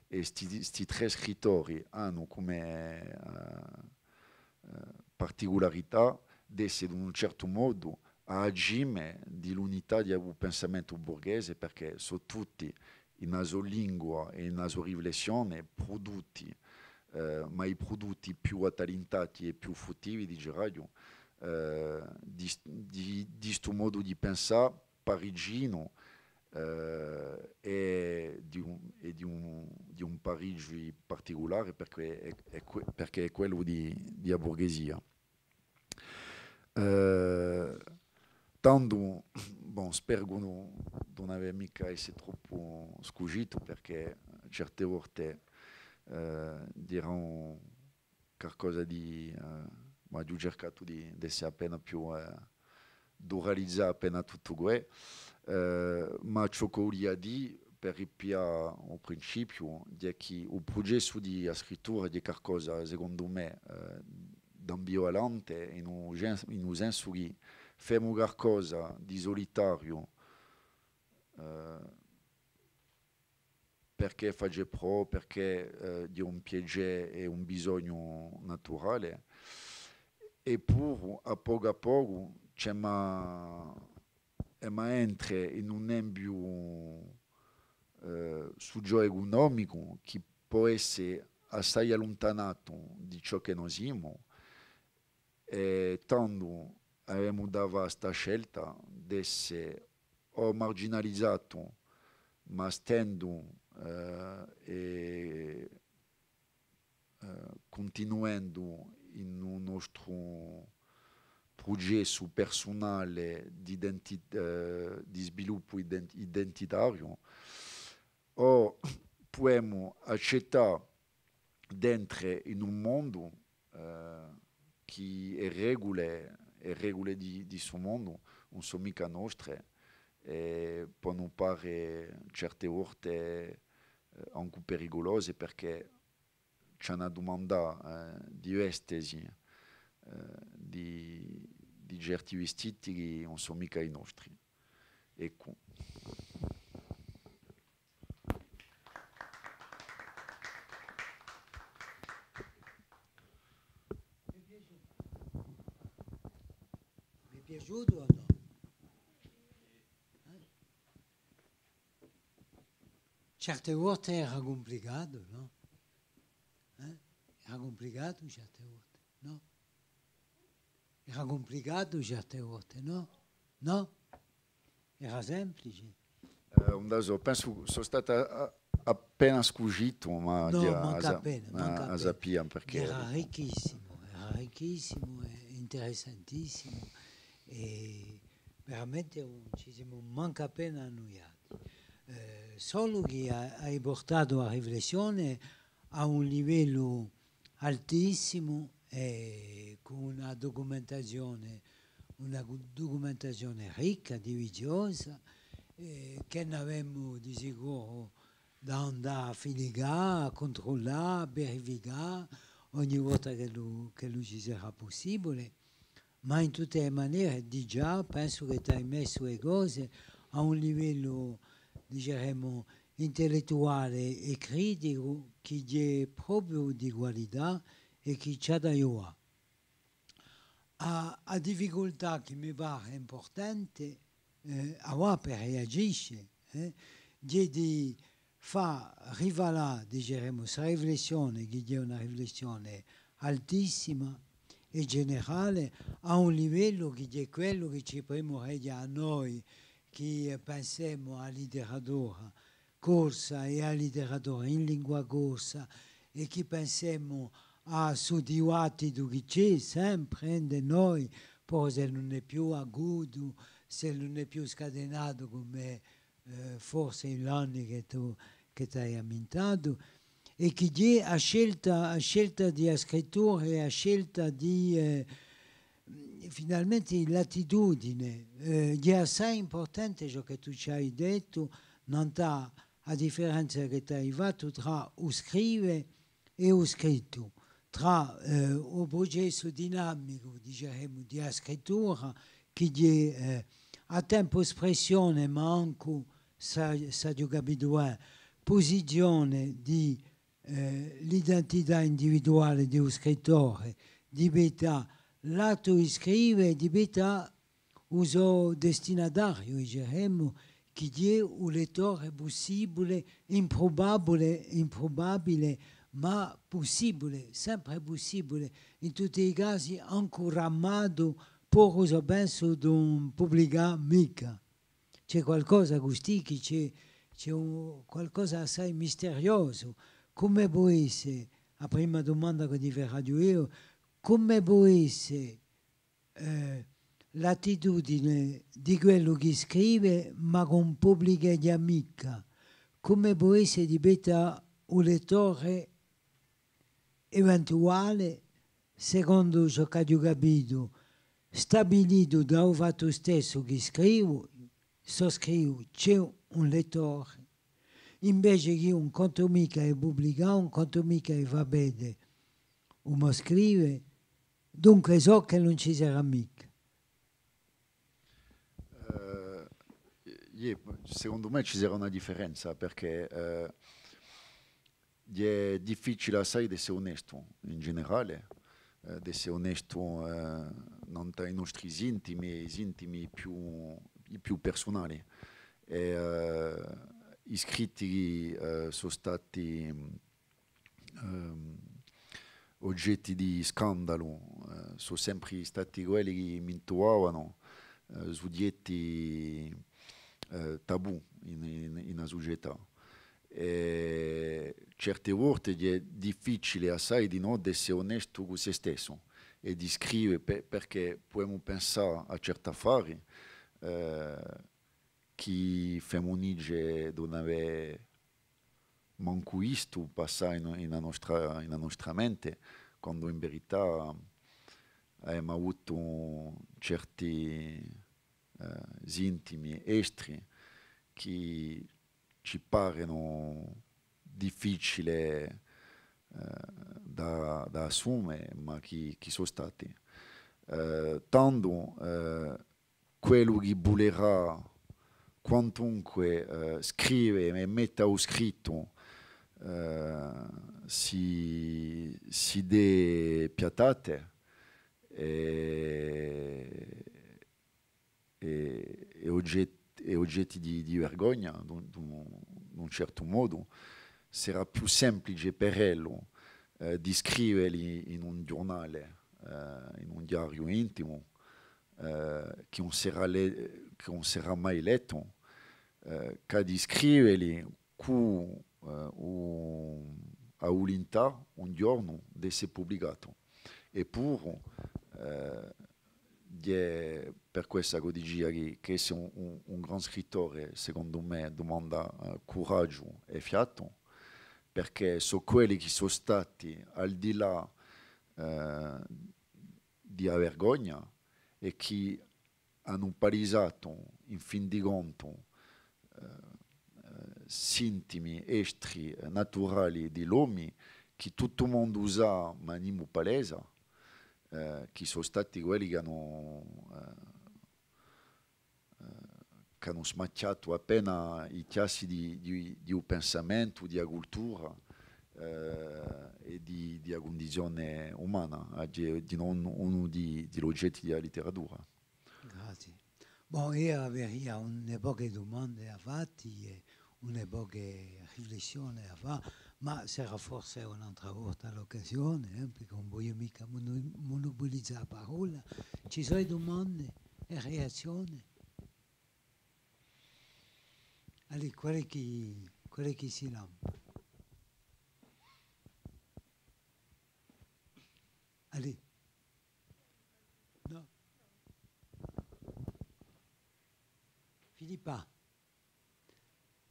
è sti, sti trè scrittori anu cum'è, eh, eh, particularità d'esse, d'un certu modu, à a cime di l'unità di u pensamentu burghese, perchè sò tutti in a so lingua è in a so riflessione prudutti, eh, ma i prudutti più attalintati è più fruttivi, diceraghju, eh, di, di, di stu modu di pensà pariginu, eh, è di un, è di un, di un Parigi particulare, perchè hè, hè que-, perchè hè quellu di, di a burghesia. Eh, tandu, bon, speru d'ùn, d'ùn avè micca à esse troppu scuscitu, perchè certe volte, eh, dirà un, calcosa di, eh, ma aghju circatu di, d'esse appena più, eh, d'uralizà appena tuttu què, eh, ma ciò ch'o vulia dì, per ripiglià u principiu, hè chì u prucessu di a scrittura hè calcosa, secondu mè, eh, d'ambivalente, in u sen-, in u sensu chì femu calcosa di sulitariu, eh, perchè face prò, perchè, eh, hè un piacè è un bisognu naturale, eppuru à pocu à pocu ci emu à, emu à entre in un ambiu, eh, sucioecunomicu chì pò esse assai alluntanatu di ciò chì no simu, è tandu avemu da fà sta scelta d'esse o marginalizatu, ma stendu, eh, è, eh, cuntinuendu in u nostru prucessu persunale d'identi-, eh, di sviluppu ident-, identitariu, o pudemu accettà d'entre in un mondu, eh, chì e regule, e regule di, di stu mondu ùn sò micca nostre, è ponu pare certe volte, eh, ancu periculose, perchè ci anu à dumandà, eh, di vestesi, eh, di, di certi vistiti chì ùn sò micca i nostri. Eccu. Vi hè piaciutu o nò? Eh? Certe volte era cumplicatu, nò? Eh? Era cumplicatu certe volte, nò? Era cumplicatu certe volte, nò? Nò? Era simplice. Eh, ùn la sò, pensu, sò statu a-, appena scuscitu, ma... Nò, manca appena, manca appena. A sapia perchè. Era ricchissimu, era ricchissimu è interessantissimu, è veramente ùn ci simu mancu appena annuiati. Eh, solu chì a-, ai purtatu a riflessione à un livellu altissimu è cù una ducumentazione, una gu-, ducumentazione ricca, diviziosa, eh, chì n'avemu di sicuru da andà à filicà, à cuntrullà, à verificà, ogni volta ch'ellu, ch'ellu ci sarà pussibule. Ma in tutte e manere, digià, pensu chì t'hai messu e cose à un livellu, diceremu, intellettuale è criticu chì hè propiu di qualità è chì ci hà da ghjuvà. A, a difficultà chì mi pare impurtante, eh, avà per reagisce, eh, hè di fà rivalà, diceremu, sta riflessione, chì hè una riflessione altissima è generale, à un livellu chì hè quellu chì ci primureghja à noi, chì, eh, pensemu à a literatura corsa è à a literatura in lingua corsa, è chì pensemu à stu dibattitu chì ci hè sempre, eh, ind'è noi, po s'ellu ùn hè più acutu, s'ellu ùn hè più scatenatu cum'è, eh, forse in l'anni chì tù, chì t'hai ammintatu, è chì hè a scelta, a scelta di a scrittura è a scelta di, eh, finalmente l'attitudine, eh, hè assai impurtante ciò chì tù ci hai dettu, nant'à a differenza chì t'hai fattu trà u scrive è u scrittu, trà, eh, u prucessu dinamicu, diceremu, di a scrittura, chì hè, eh, à tempu spressione, ma ancu, s'aghju capitu, eh, pusizione di, eh, l'identità individuale di u scrittore, di vita, l'attu di scrive, di vita u so destinatariu, diceremu, chì hè u lettore pussibule, imprubabule, imprubabile, ma pussibule, sempre pussibule, in tutti i casi ancu ramatu, puru s'o pensu d'ùn publicà micca. Ci hè qualcosa custì chì ci hè, ci hè un, qualcosa assai misteriosu. Cumu pò esse, a prima dumanda ch'o ti feraghju eiu, cumu pò esse eh, l'attitudine di quellu chì scrive, ma ch'ùn publicheghja micca, cumu pò esse di pettu à u lettore eventuale, secondu ciò ch'aghju capitu, stabilitu da u fattu stessu chì scrivu, s'o scrivu, ci hè un lettore. Invece chì ùn contu micca di publicà, ùn contu micca di fà vede u mo scrive, dunque sò chì ùn ci sarà micca. Eh, iè, secondu mè ci sarà una differenza, perchè, eh, hè difficiule assai d'esse onestu, in generale, eh, d'esse onestu, eh, nant'à i nostri sintimi, i sintimi più, i più persunali. È, eh, i scritti, eh, sò stati, ehm, ogetti di scandalu, eh, sò sempri stati quelli chì mintuvavanu, eh, sughjetti, eh, tabù in, in, in a sucetà. È certe volte hè difficiule assai dinò d'esse onestu cù sè stessu è di scrive, pe-, perchè pudemu pensà à certi affari, eh, chì femu dice d'ùn avè mancu vistu passà in, in a nostra, in a nostra mente, quandu in verità avemu avutu certi, eh, sintimi estri chì ci parenu difficiule, eh, da, da assume, ma chì, chì sò stati. Eh, tandu, eh, quellu chì vulerà quantunque, eh, scrive è mette à u scrittu, eh, si, s'idee piattate è, è, è oget-, è ogetti di, di vergogna, d'un, d'un, d'un certu modu, serà più semplice per ellu, eh, di scriveli in un ghjurnale, eh, in un diariu intimu, eh, chì ùn serà le-, chì ùn serà mai lettu, eh, chè di scriveli cù, eh, u-, a vulintà un ghjornu d'esse publicatu. Eppuru, eh, hè per quessa ch'o dicia chì, chì esse un, un, un gran scrittore, secondu mè, dumanda, eh, curaghju è fiatu, perchè sò quelli chì sò stati al di là, eh, di a vergogna è chì anu palisatu, in fin di contu, eh, eh, sintimi estri, eh, naturali di l'omi, chì tuttu u mondu u sà, ma nimu palesa, eh, chì sò stati quelli chì anu, eh, eh, chì anu smachjatu appena i chjassi di, di, di u pensamentu, di a cultura, eh, è di, di a cundizione umana, eh, di, di unu, unu di, di l'ogetti di a litteratura. Grazie. Bon, eiu averia un pocu di dumande à fatti è un pocu di riflessione à fà, ma sarà forse un'altra volta l'occasione, eh, perchè ùn vogliu micca mono-, monopolizà a parolla. Ci sò dumande è reazzione? Allez, quale hè chì, quale hè chì si lampa? Allez. Nò. Filippa,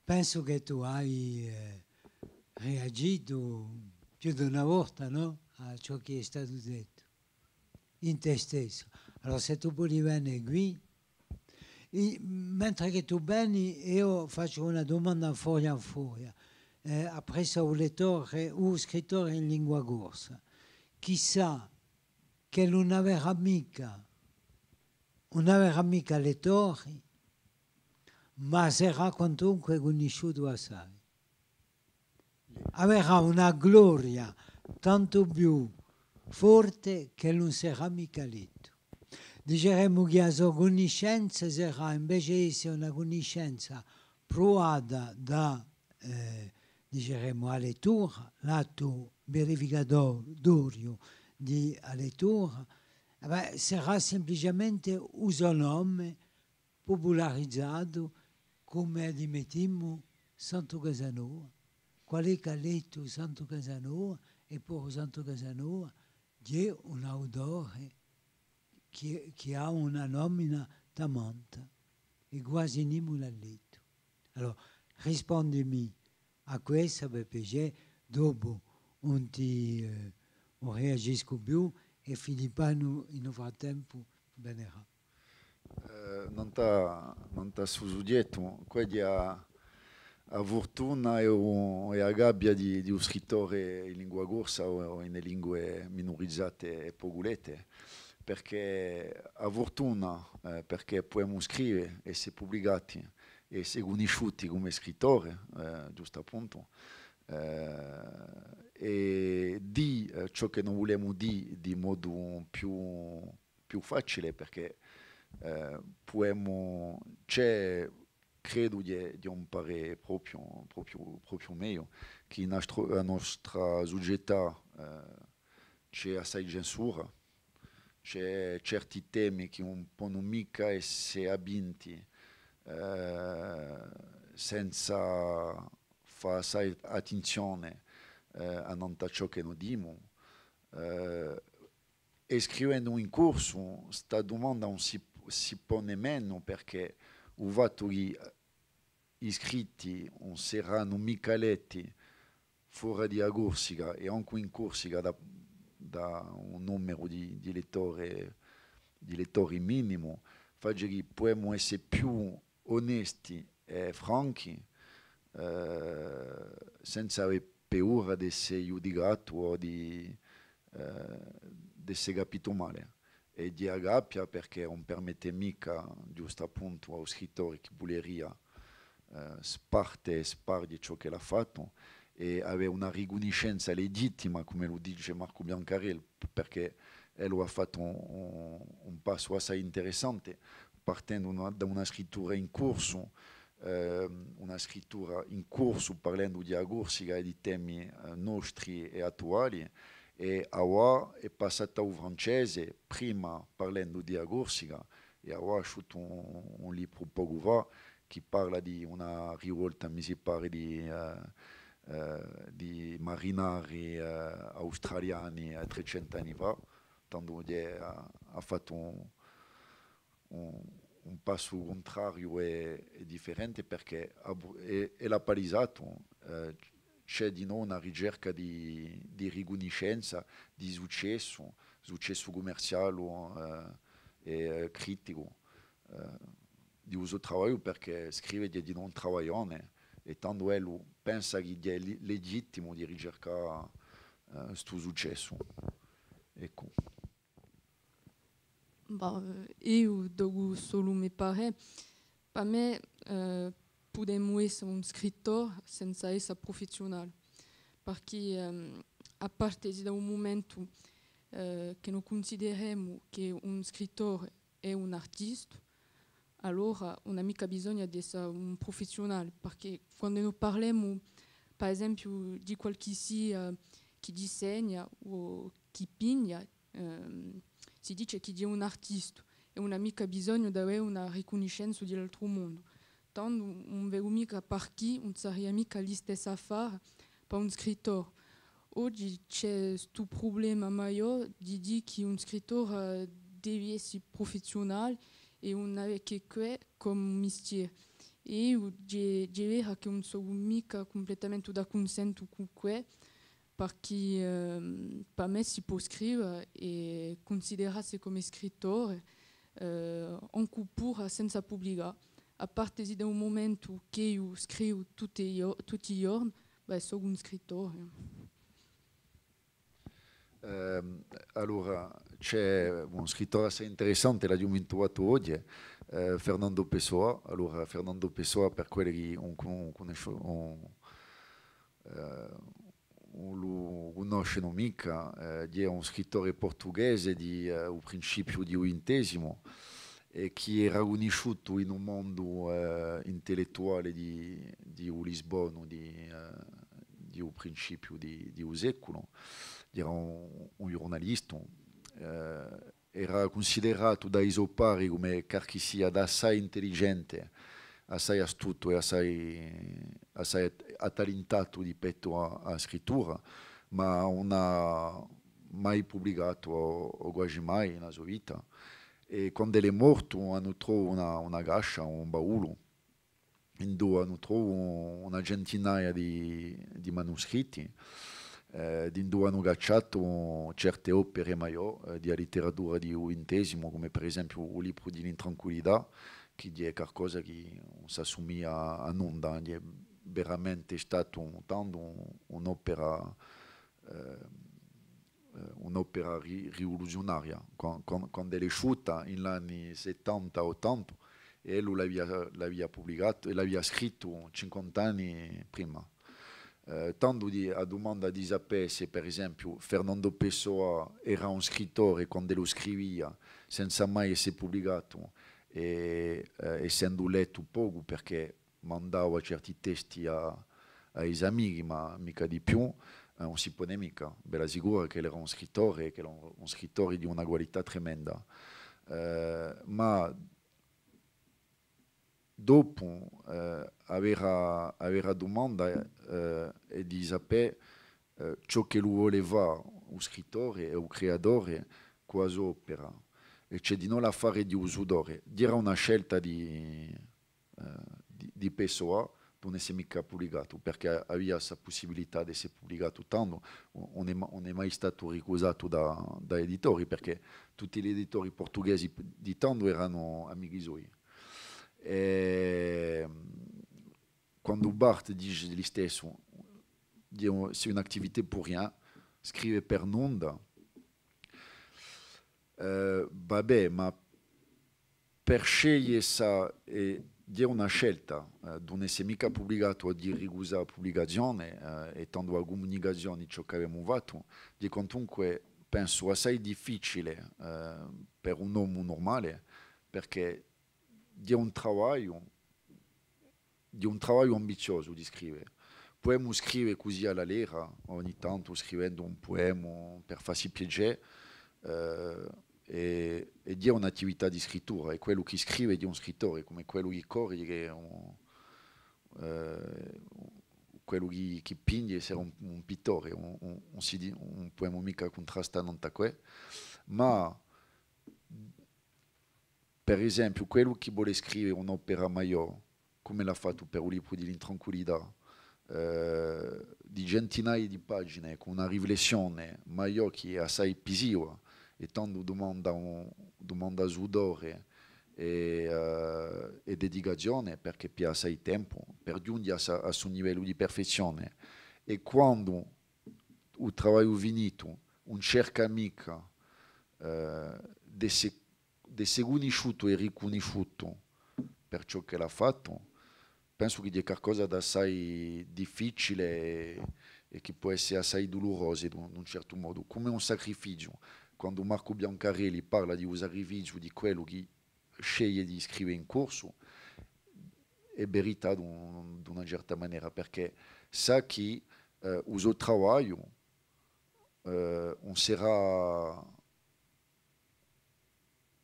pensu chì tù ai, eh, reagitu più d'una volta, nò? À ciò chì hè statu dettu. In tè stessu. Allora, s'è tù voli vene quì, i-, mentre chì tù veni, eiu facciu una dumanda in furia in furia, eh, appressu à u lettore, u scrittore in lingua corsa. Chissà ch'ellu ùn averà micca, ùn averà micca lettori, ma serà quantunque cunnisciutu assai. Averà una gloria tantu più forte ch'ellu ùn serà micca lettu. Diceremu chì a so cunniscenza serà, invece d'esse una cunniscenza pruvata da, eh, diceremu, a lettura, l'attu verificatoriu di a lettura, eh bè, serà simpliciamente u so nome pupularizatu, cum'è, ammettimu, Santu Casanova. Quale hè chì hà lettu Santu Casanova? È po Santu Casanova hè un autore chì, chì hà una nomina tamanta, è guasi nimu l'hà lettu. Allora, rispondimi à quessa, per piacè, dopu ùn ti, eh, ùn reagiscu più, è Filippa in u, in u frattempu venerà. Eh, nant'à, nant'à stu sughjettu, quì hè a, a furtuna è u, è a gabbia di, di u scrittore in lingua corsa o, o in e lingue minurizate è pocu lette, perchè a furtuna, eh, perchè pudemu scrive, esse publicati, esse cunnisciuti cum'è scrittore, eh, ghjustappuntu, eh, è dì, eh, ciò chì no vulemu dì di modu più più facile, perchè, eh, pudemu, ci hè, credu, di, di amparà propiu, propiu, propiu megliu, chì in a nostra, a nostra sucetà, eh, ci hè assai censura, ci hè certi temi chì ùn ponu micca esse abbinti, eh, senza fà assai attinzione, eh, annant'à ciò chì no dimu. Eh, È scrivendu in corsu, sta dumanda ùn si, si pone menu, perchè u fattu chì i scritti ùn seranu micca letti fora di a Corsica è ancu in Corsica da, da un numeru di, di lettori, di lettori minimu, face chì pudemu esse più onesti è franchi, eh, senza avè paura d'esse ghjudicatu o di, eh, d'esse capitu male. È di a gabbia, perchè ùn permette micca, ghjustappuntu, à u scrittore chì vuleria, eh, sparte è sparghje ciò ch'ellu hà fattu, è avè una ricunniscenza legittima, cum'ellu dice Marcu Biancarelli, perchè ellu hà fattu un, un, un passu assai interessante, partendu una, da una scrittura in corsu, ehm, una scrittura in corsu, parlendu di a Corsica è di temi, eh, nostri è attuali, è avà hè passatu à u francese, prima parlendu di a Corsica, è avà hà sciutu un, un libru pocu fà, chì parla di una rivolta, mi si pare, di, eh, eh, di marinari, eh, australiani, eh, trecentu anni fà, tandu chì hà, hà fattu un, un, un passu cuntrariu è, è differente, perchè hà bu-, è, è l'hà palisatu, eh, ci hè dinò una ricerca di, di ricunniscenza, di successu, successu cummerciale, eh, è, eh, criticu, eh, di u so travagliu, perchè scrive hè dinò un travaglione, è tandu ellu pensa chì hè li-, legittimu di ricercà, eh, stu successu. Eccu. Bah, eh, eiu docu solu u me parè. Pà mè, eh, pudemu essa un scrittore senza essa prufessiunale, parchì, ehm, à partesi da un mumentu, eh, chì no cunsideremu chì un scrittore hè un artistu, allora ùn hà micca bisognu d'essa un prufessiunale, parchì quandu no parlemu, par esempiu, di qualchissia chì disegna o chì pigna, ehm, si dice chì hè un artistu è ùn hà micca bisognu d'avè una ricunniscenza di l'altru mondu. Tandu ùn vecu micca parchì ùn saria micca listessu affare pà un scrittore. Oghji ci hè stu prublema maiò di dì chì un scrittore, eh, devi essa prufessiunale è ùn avè chè què cum'è mistieru. È eiu, hè, hè vera chì ùn sò micca cumpletamente d'accunsentu cù què, parchì, ehm, pà mè si pò scrive è cunsiderassi cum'è scrittore, eh, ancu puru senza publicà. À partesi da un mumentu chì eiu scrivu tutti i ghjor-, tutti i ghjorni, bè, sò un scrittore. Ehm, allora, ci hè un scrittore assai interessante, l'aghju mintuvatu oghje, eh, Fernando Pessoa. Allora, Fernando Pessoa, per quelli chì ùn cun-, cunnosce-, ùn, eh, ùn lu cunnoscenu micca, eh, hè un scrittore portughese di, eh, u principiu di u vintesimu, è chì era cunnisciutu in u mondu, eh, intellettuale di, di u Lisbonu, di, eh, di u principiu di, di u seculu. Era un, un ghjurnalistu, eh, era cunsideratu da i so pari cum'è qualchissia d'assai intelligente, assai astutu è assai, assai at-, attalintatu di pettu à, à a scrittura, ma ùn hà mai publicatu o, o guasi mai in a so vita. È quand'ellu hè mortu, anu trovu una, una cascia, un baulu, induva anu trovu una centinaia di, di manuscritti, eh, d'induva anu cacciatu certe opere maiò, eh, di a litteratura di u vintesimu, cum'è per esempiu u libru di l'intranquillità, chì hè qualcosa chì ùn s'assumiglia à nunda, hè veramente statu tandu un, un'opera, eh, eh, un'opera ri-, rivoluziunaria. Quan-, quan-, quand'ellu hè sciuta in l'anni settanta, ottanta, è ellu l'avia, l'avia publicatu, è l'avia scrittu cinquanta anni prima. Eh, tandu di, a dumanda di sapè s'è, per esempiu, Fernando Pessoa era un scrittore quand'ellu scrivia, senza mai esse publicatu, è, eh, essendu lettu pocu, perchè mandava certi testi à, à i so amichi, ma micca di più, eh, ùn si pone micca. Bella sicura ch'ellu era un scrittore, ch'ellu era un, un scrittore di una qualità tremenda. Eh, ma dopu, eh, a vera, a vera dumanda, eh, hè di sapè, eh, ciò ch'ellu vole fà u scrittore è u creatore cù a so opera. È ci hè dinò l'affare di u sudore. Era una scelta di, eh, di, di Pessoa, d'ùn esse micca publicatu, perchè avia sta pussibilità d'esse publicatu, tandu ùn, ùn hè ma-, ùn hè mai statu ricusatu da, da editori, perchè tutti l'editori portughesi di tandu eranu amichi soi. È, quandu Barthes dice listessu, hè un, c'est une activité pour rien, scrive per nunda, eh, va bè, ma per sceglie essa, eh, hè una scelta, eh, d'ùn esse micca publicatu o di ricusà a publicazione, eh, è tandu a cumunicazione, ciò ch'avemu fattu, hè quantunque, pensu, assai difficile, eh, per un omu nurmale, perchè hè un travagliu, hè un travagliu ambiziosu di scrive. Pudemu scrive cusì à l'alera, ogni tantu scrivendu un puemu per fassi piacè, eh, è, è hè un'attività di scrittura, è quellu chì scrive hè un scrittore, cum'è quellu chì corre hè un, eh, quellu chì, chì pinghje sarà un, un pittore, ùn, ùn, ùn si di-, ùn pudemu micca cuntrastà nant'à què, ma per esempiu, quellu chì vole scrive un'opera maiò, cum'ellu hà fattu per u libru di l'intranquillità, eh, di centinaie di pagine, cù una riflessione maiò chì hè assai pisiva, è tandu dumanda un, dumanda sudore è, eh, è dedicazione, perchè piglia assai tempu per ghjunghje à sa-, à stu livellu di perfezzione. È quandu u travagliu finitu ùn cerca micca, eh, d'esse d'esse cunnisciutu è ricunnisciutu per ciò ch'ellu hà fattu, pensu chì hè qualcosa d'assai difficiule è, è chì pò esse assai dulurosu d'un, d'un certu modu, cum'è un sacrifiziu. Quandu Marcu Biancarelli parla di u sacrifiziu di quellu chì sceglie di scrive in corsu, hè verità d'un, d'una certa manera, perchè sà chì, eh, u so travagliu, eh, ùn serà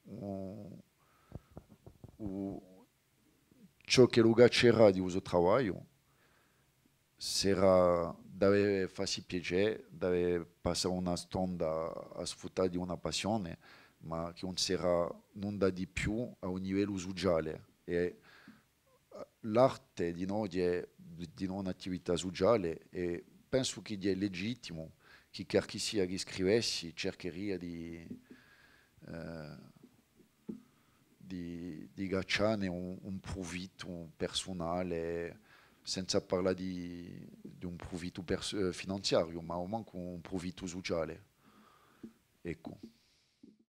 u, u, ciò ch'ellu caccerà di u so travagliu serà d'avè, fassi piacè, d'avè passà una stonda à sfruttà di una passione, ma chì ùn serà nunda di più à un livellu suciale. È l'arte dinò hè, dinò un'attività suciale, è pensu chì hè legittimu chì qualchissia chì scrivessi cercheria di, eh, di, di caccià ne un, un prufittu persunale, senza parlà di, di un prufittu pers-, eh, finanziariu, ma almancu un prufittu suciale. Eccu.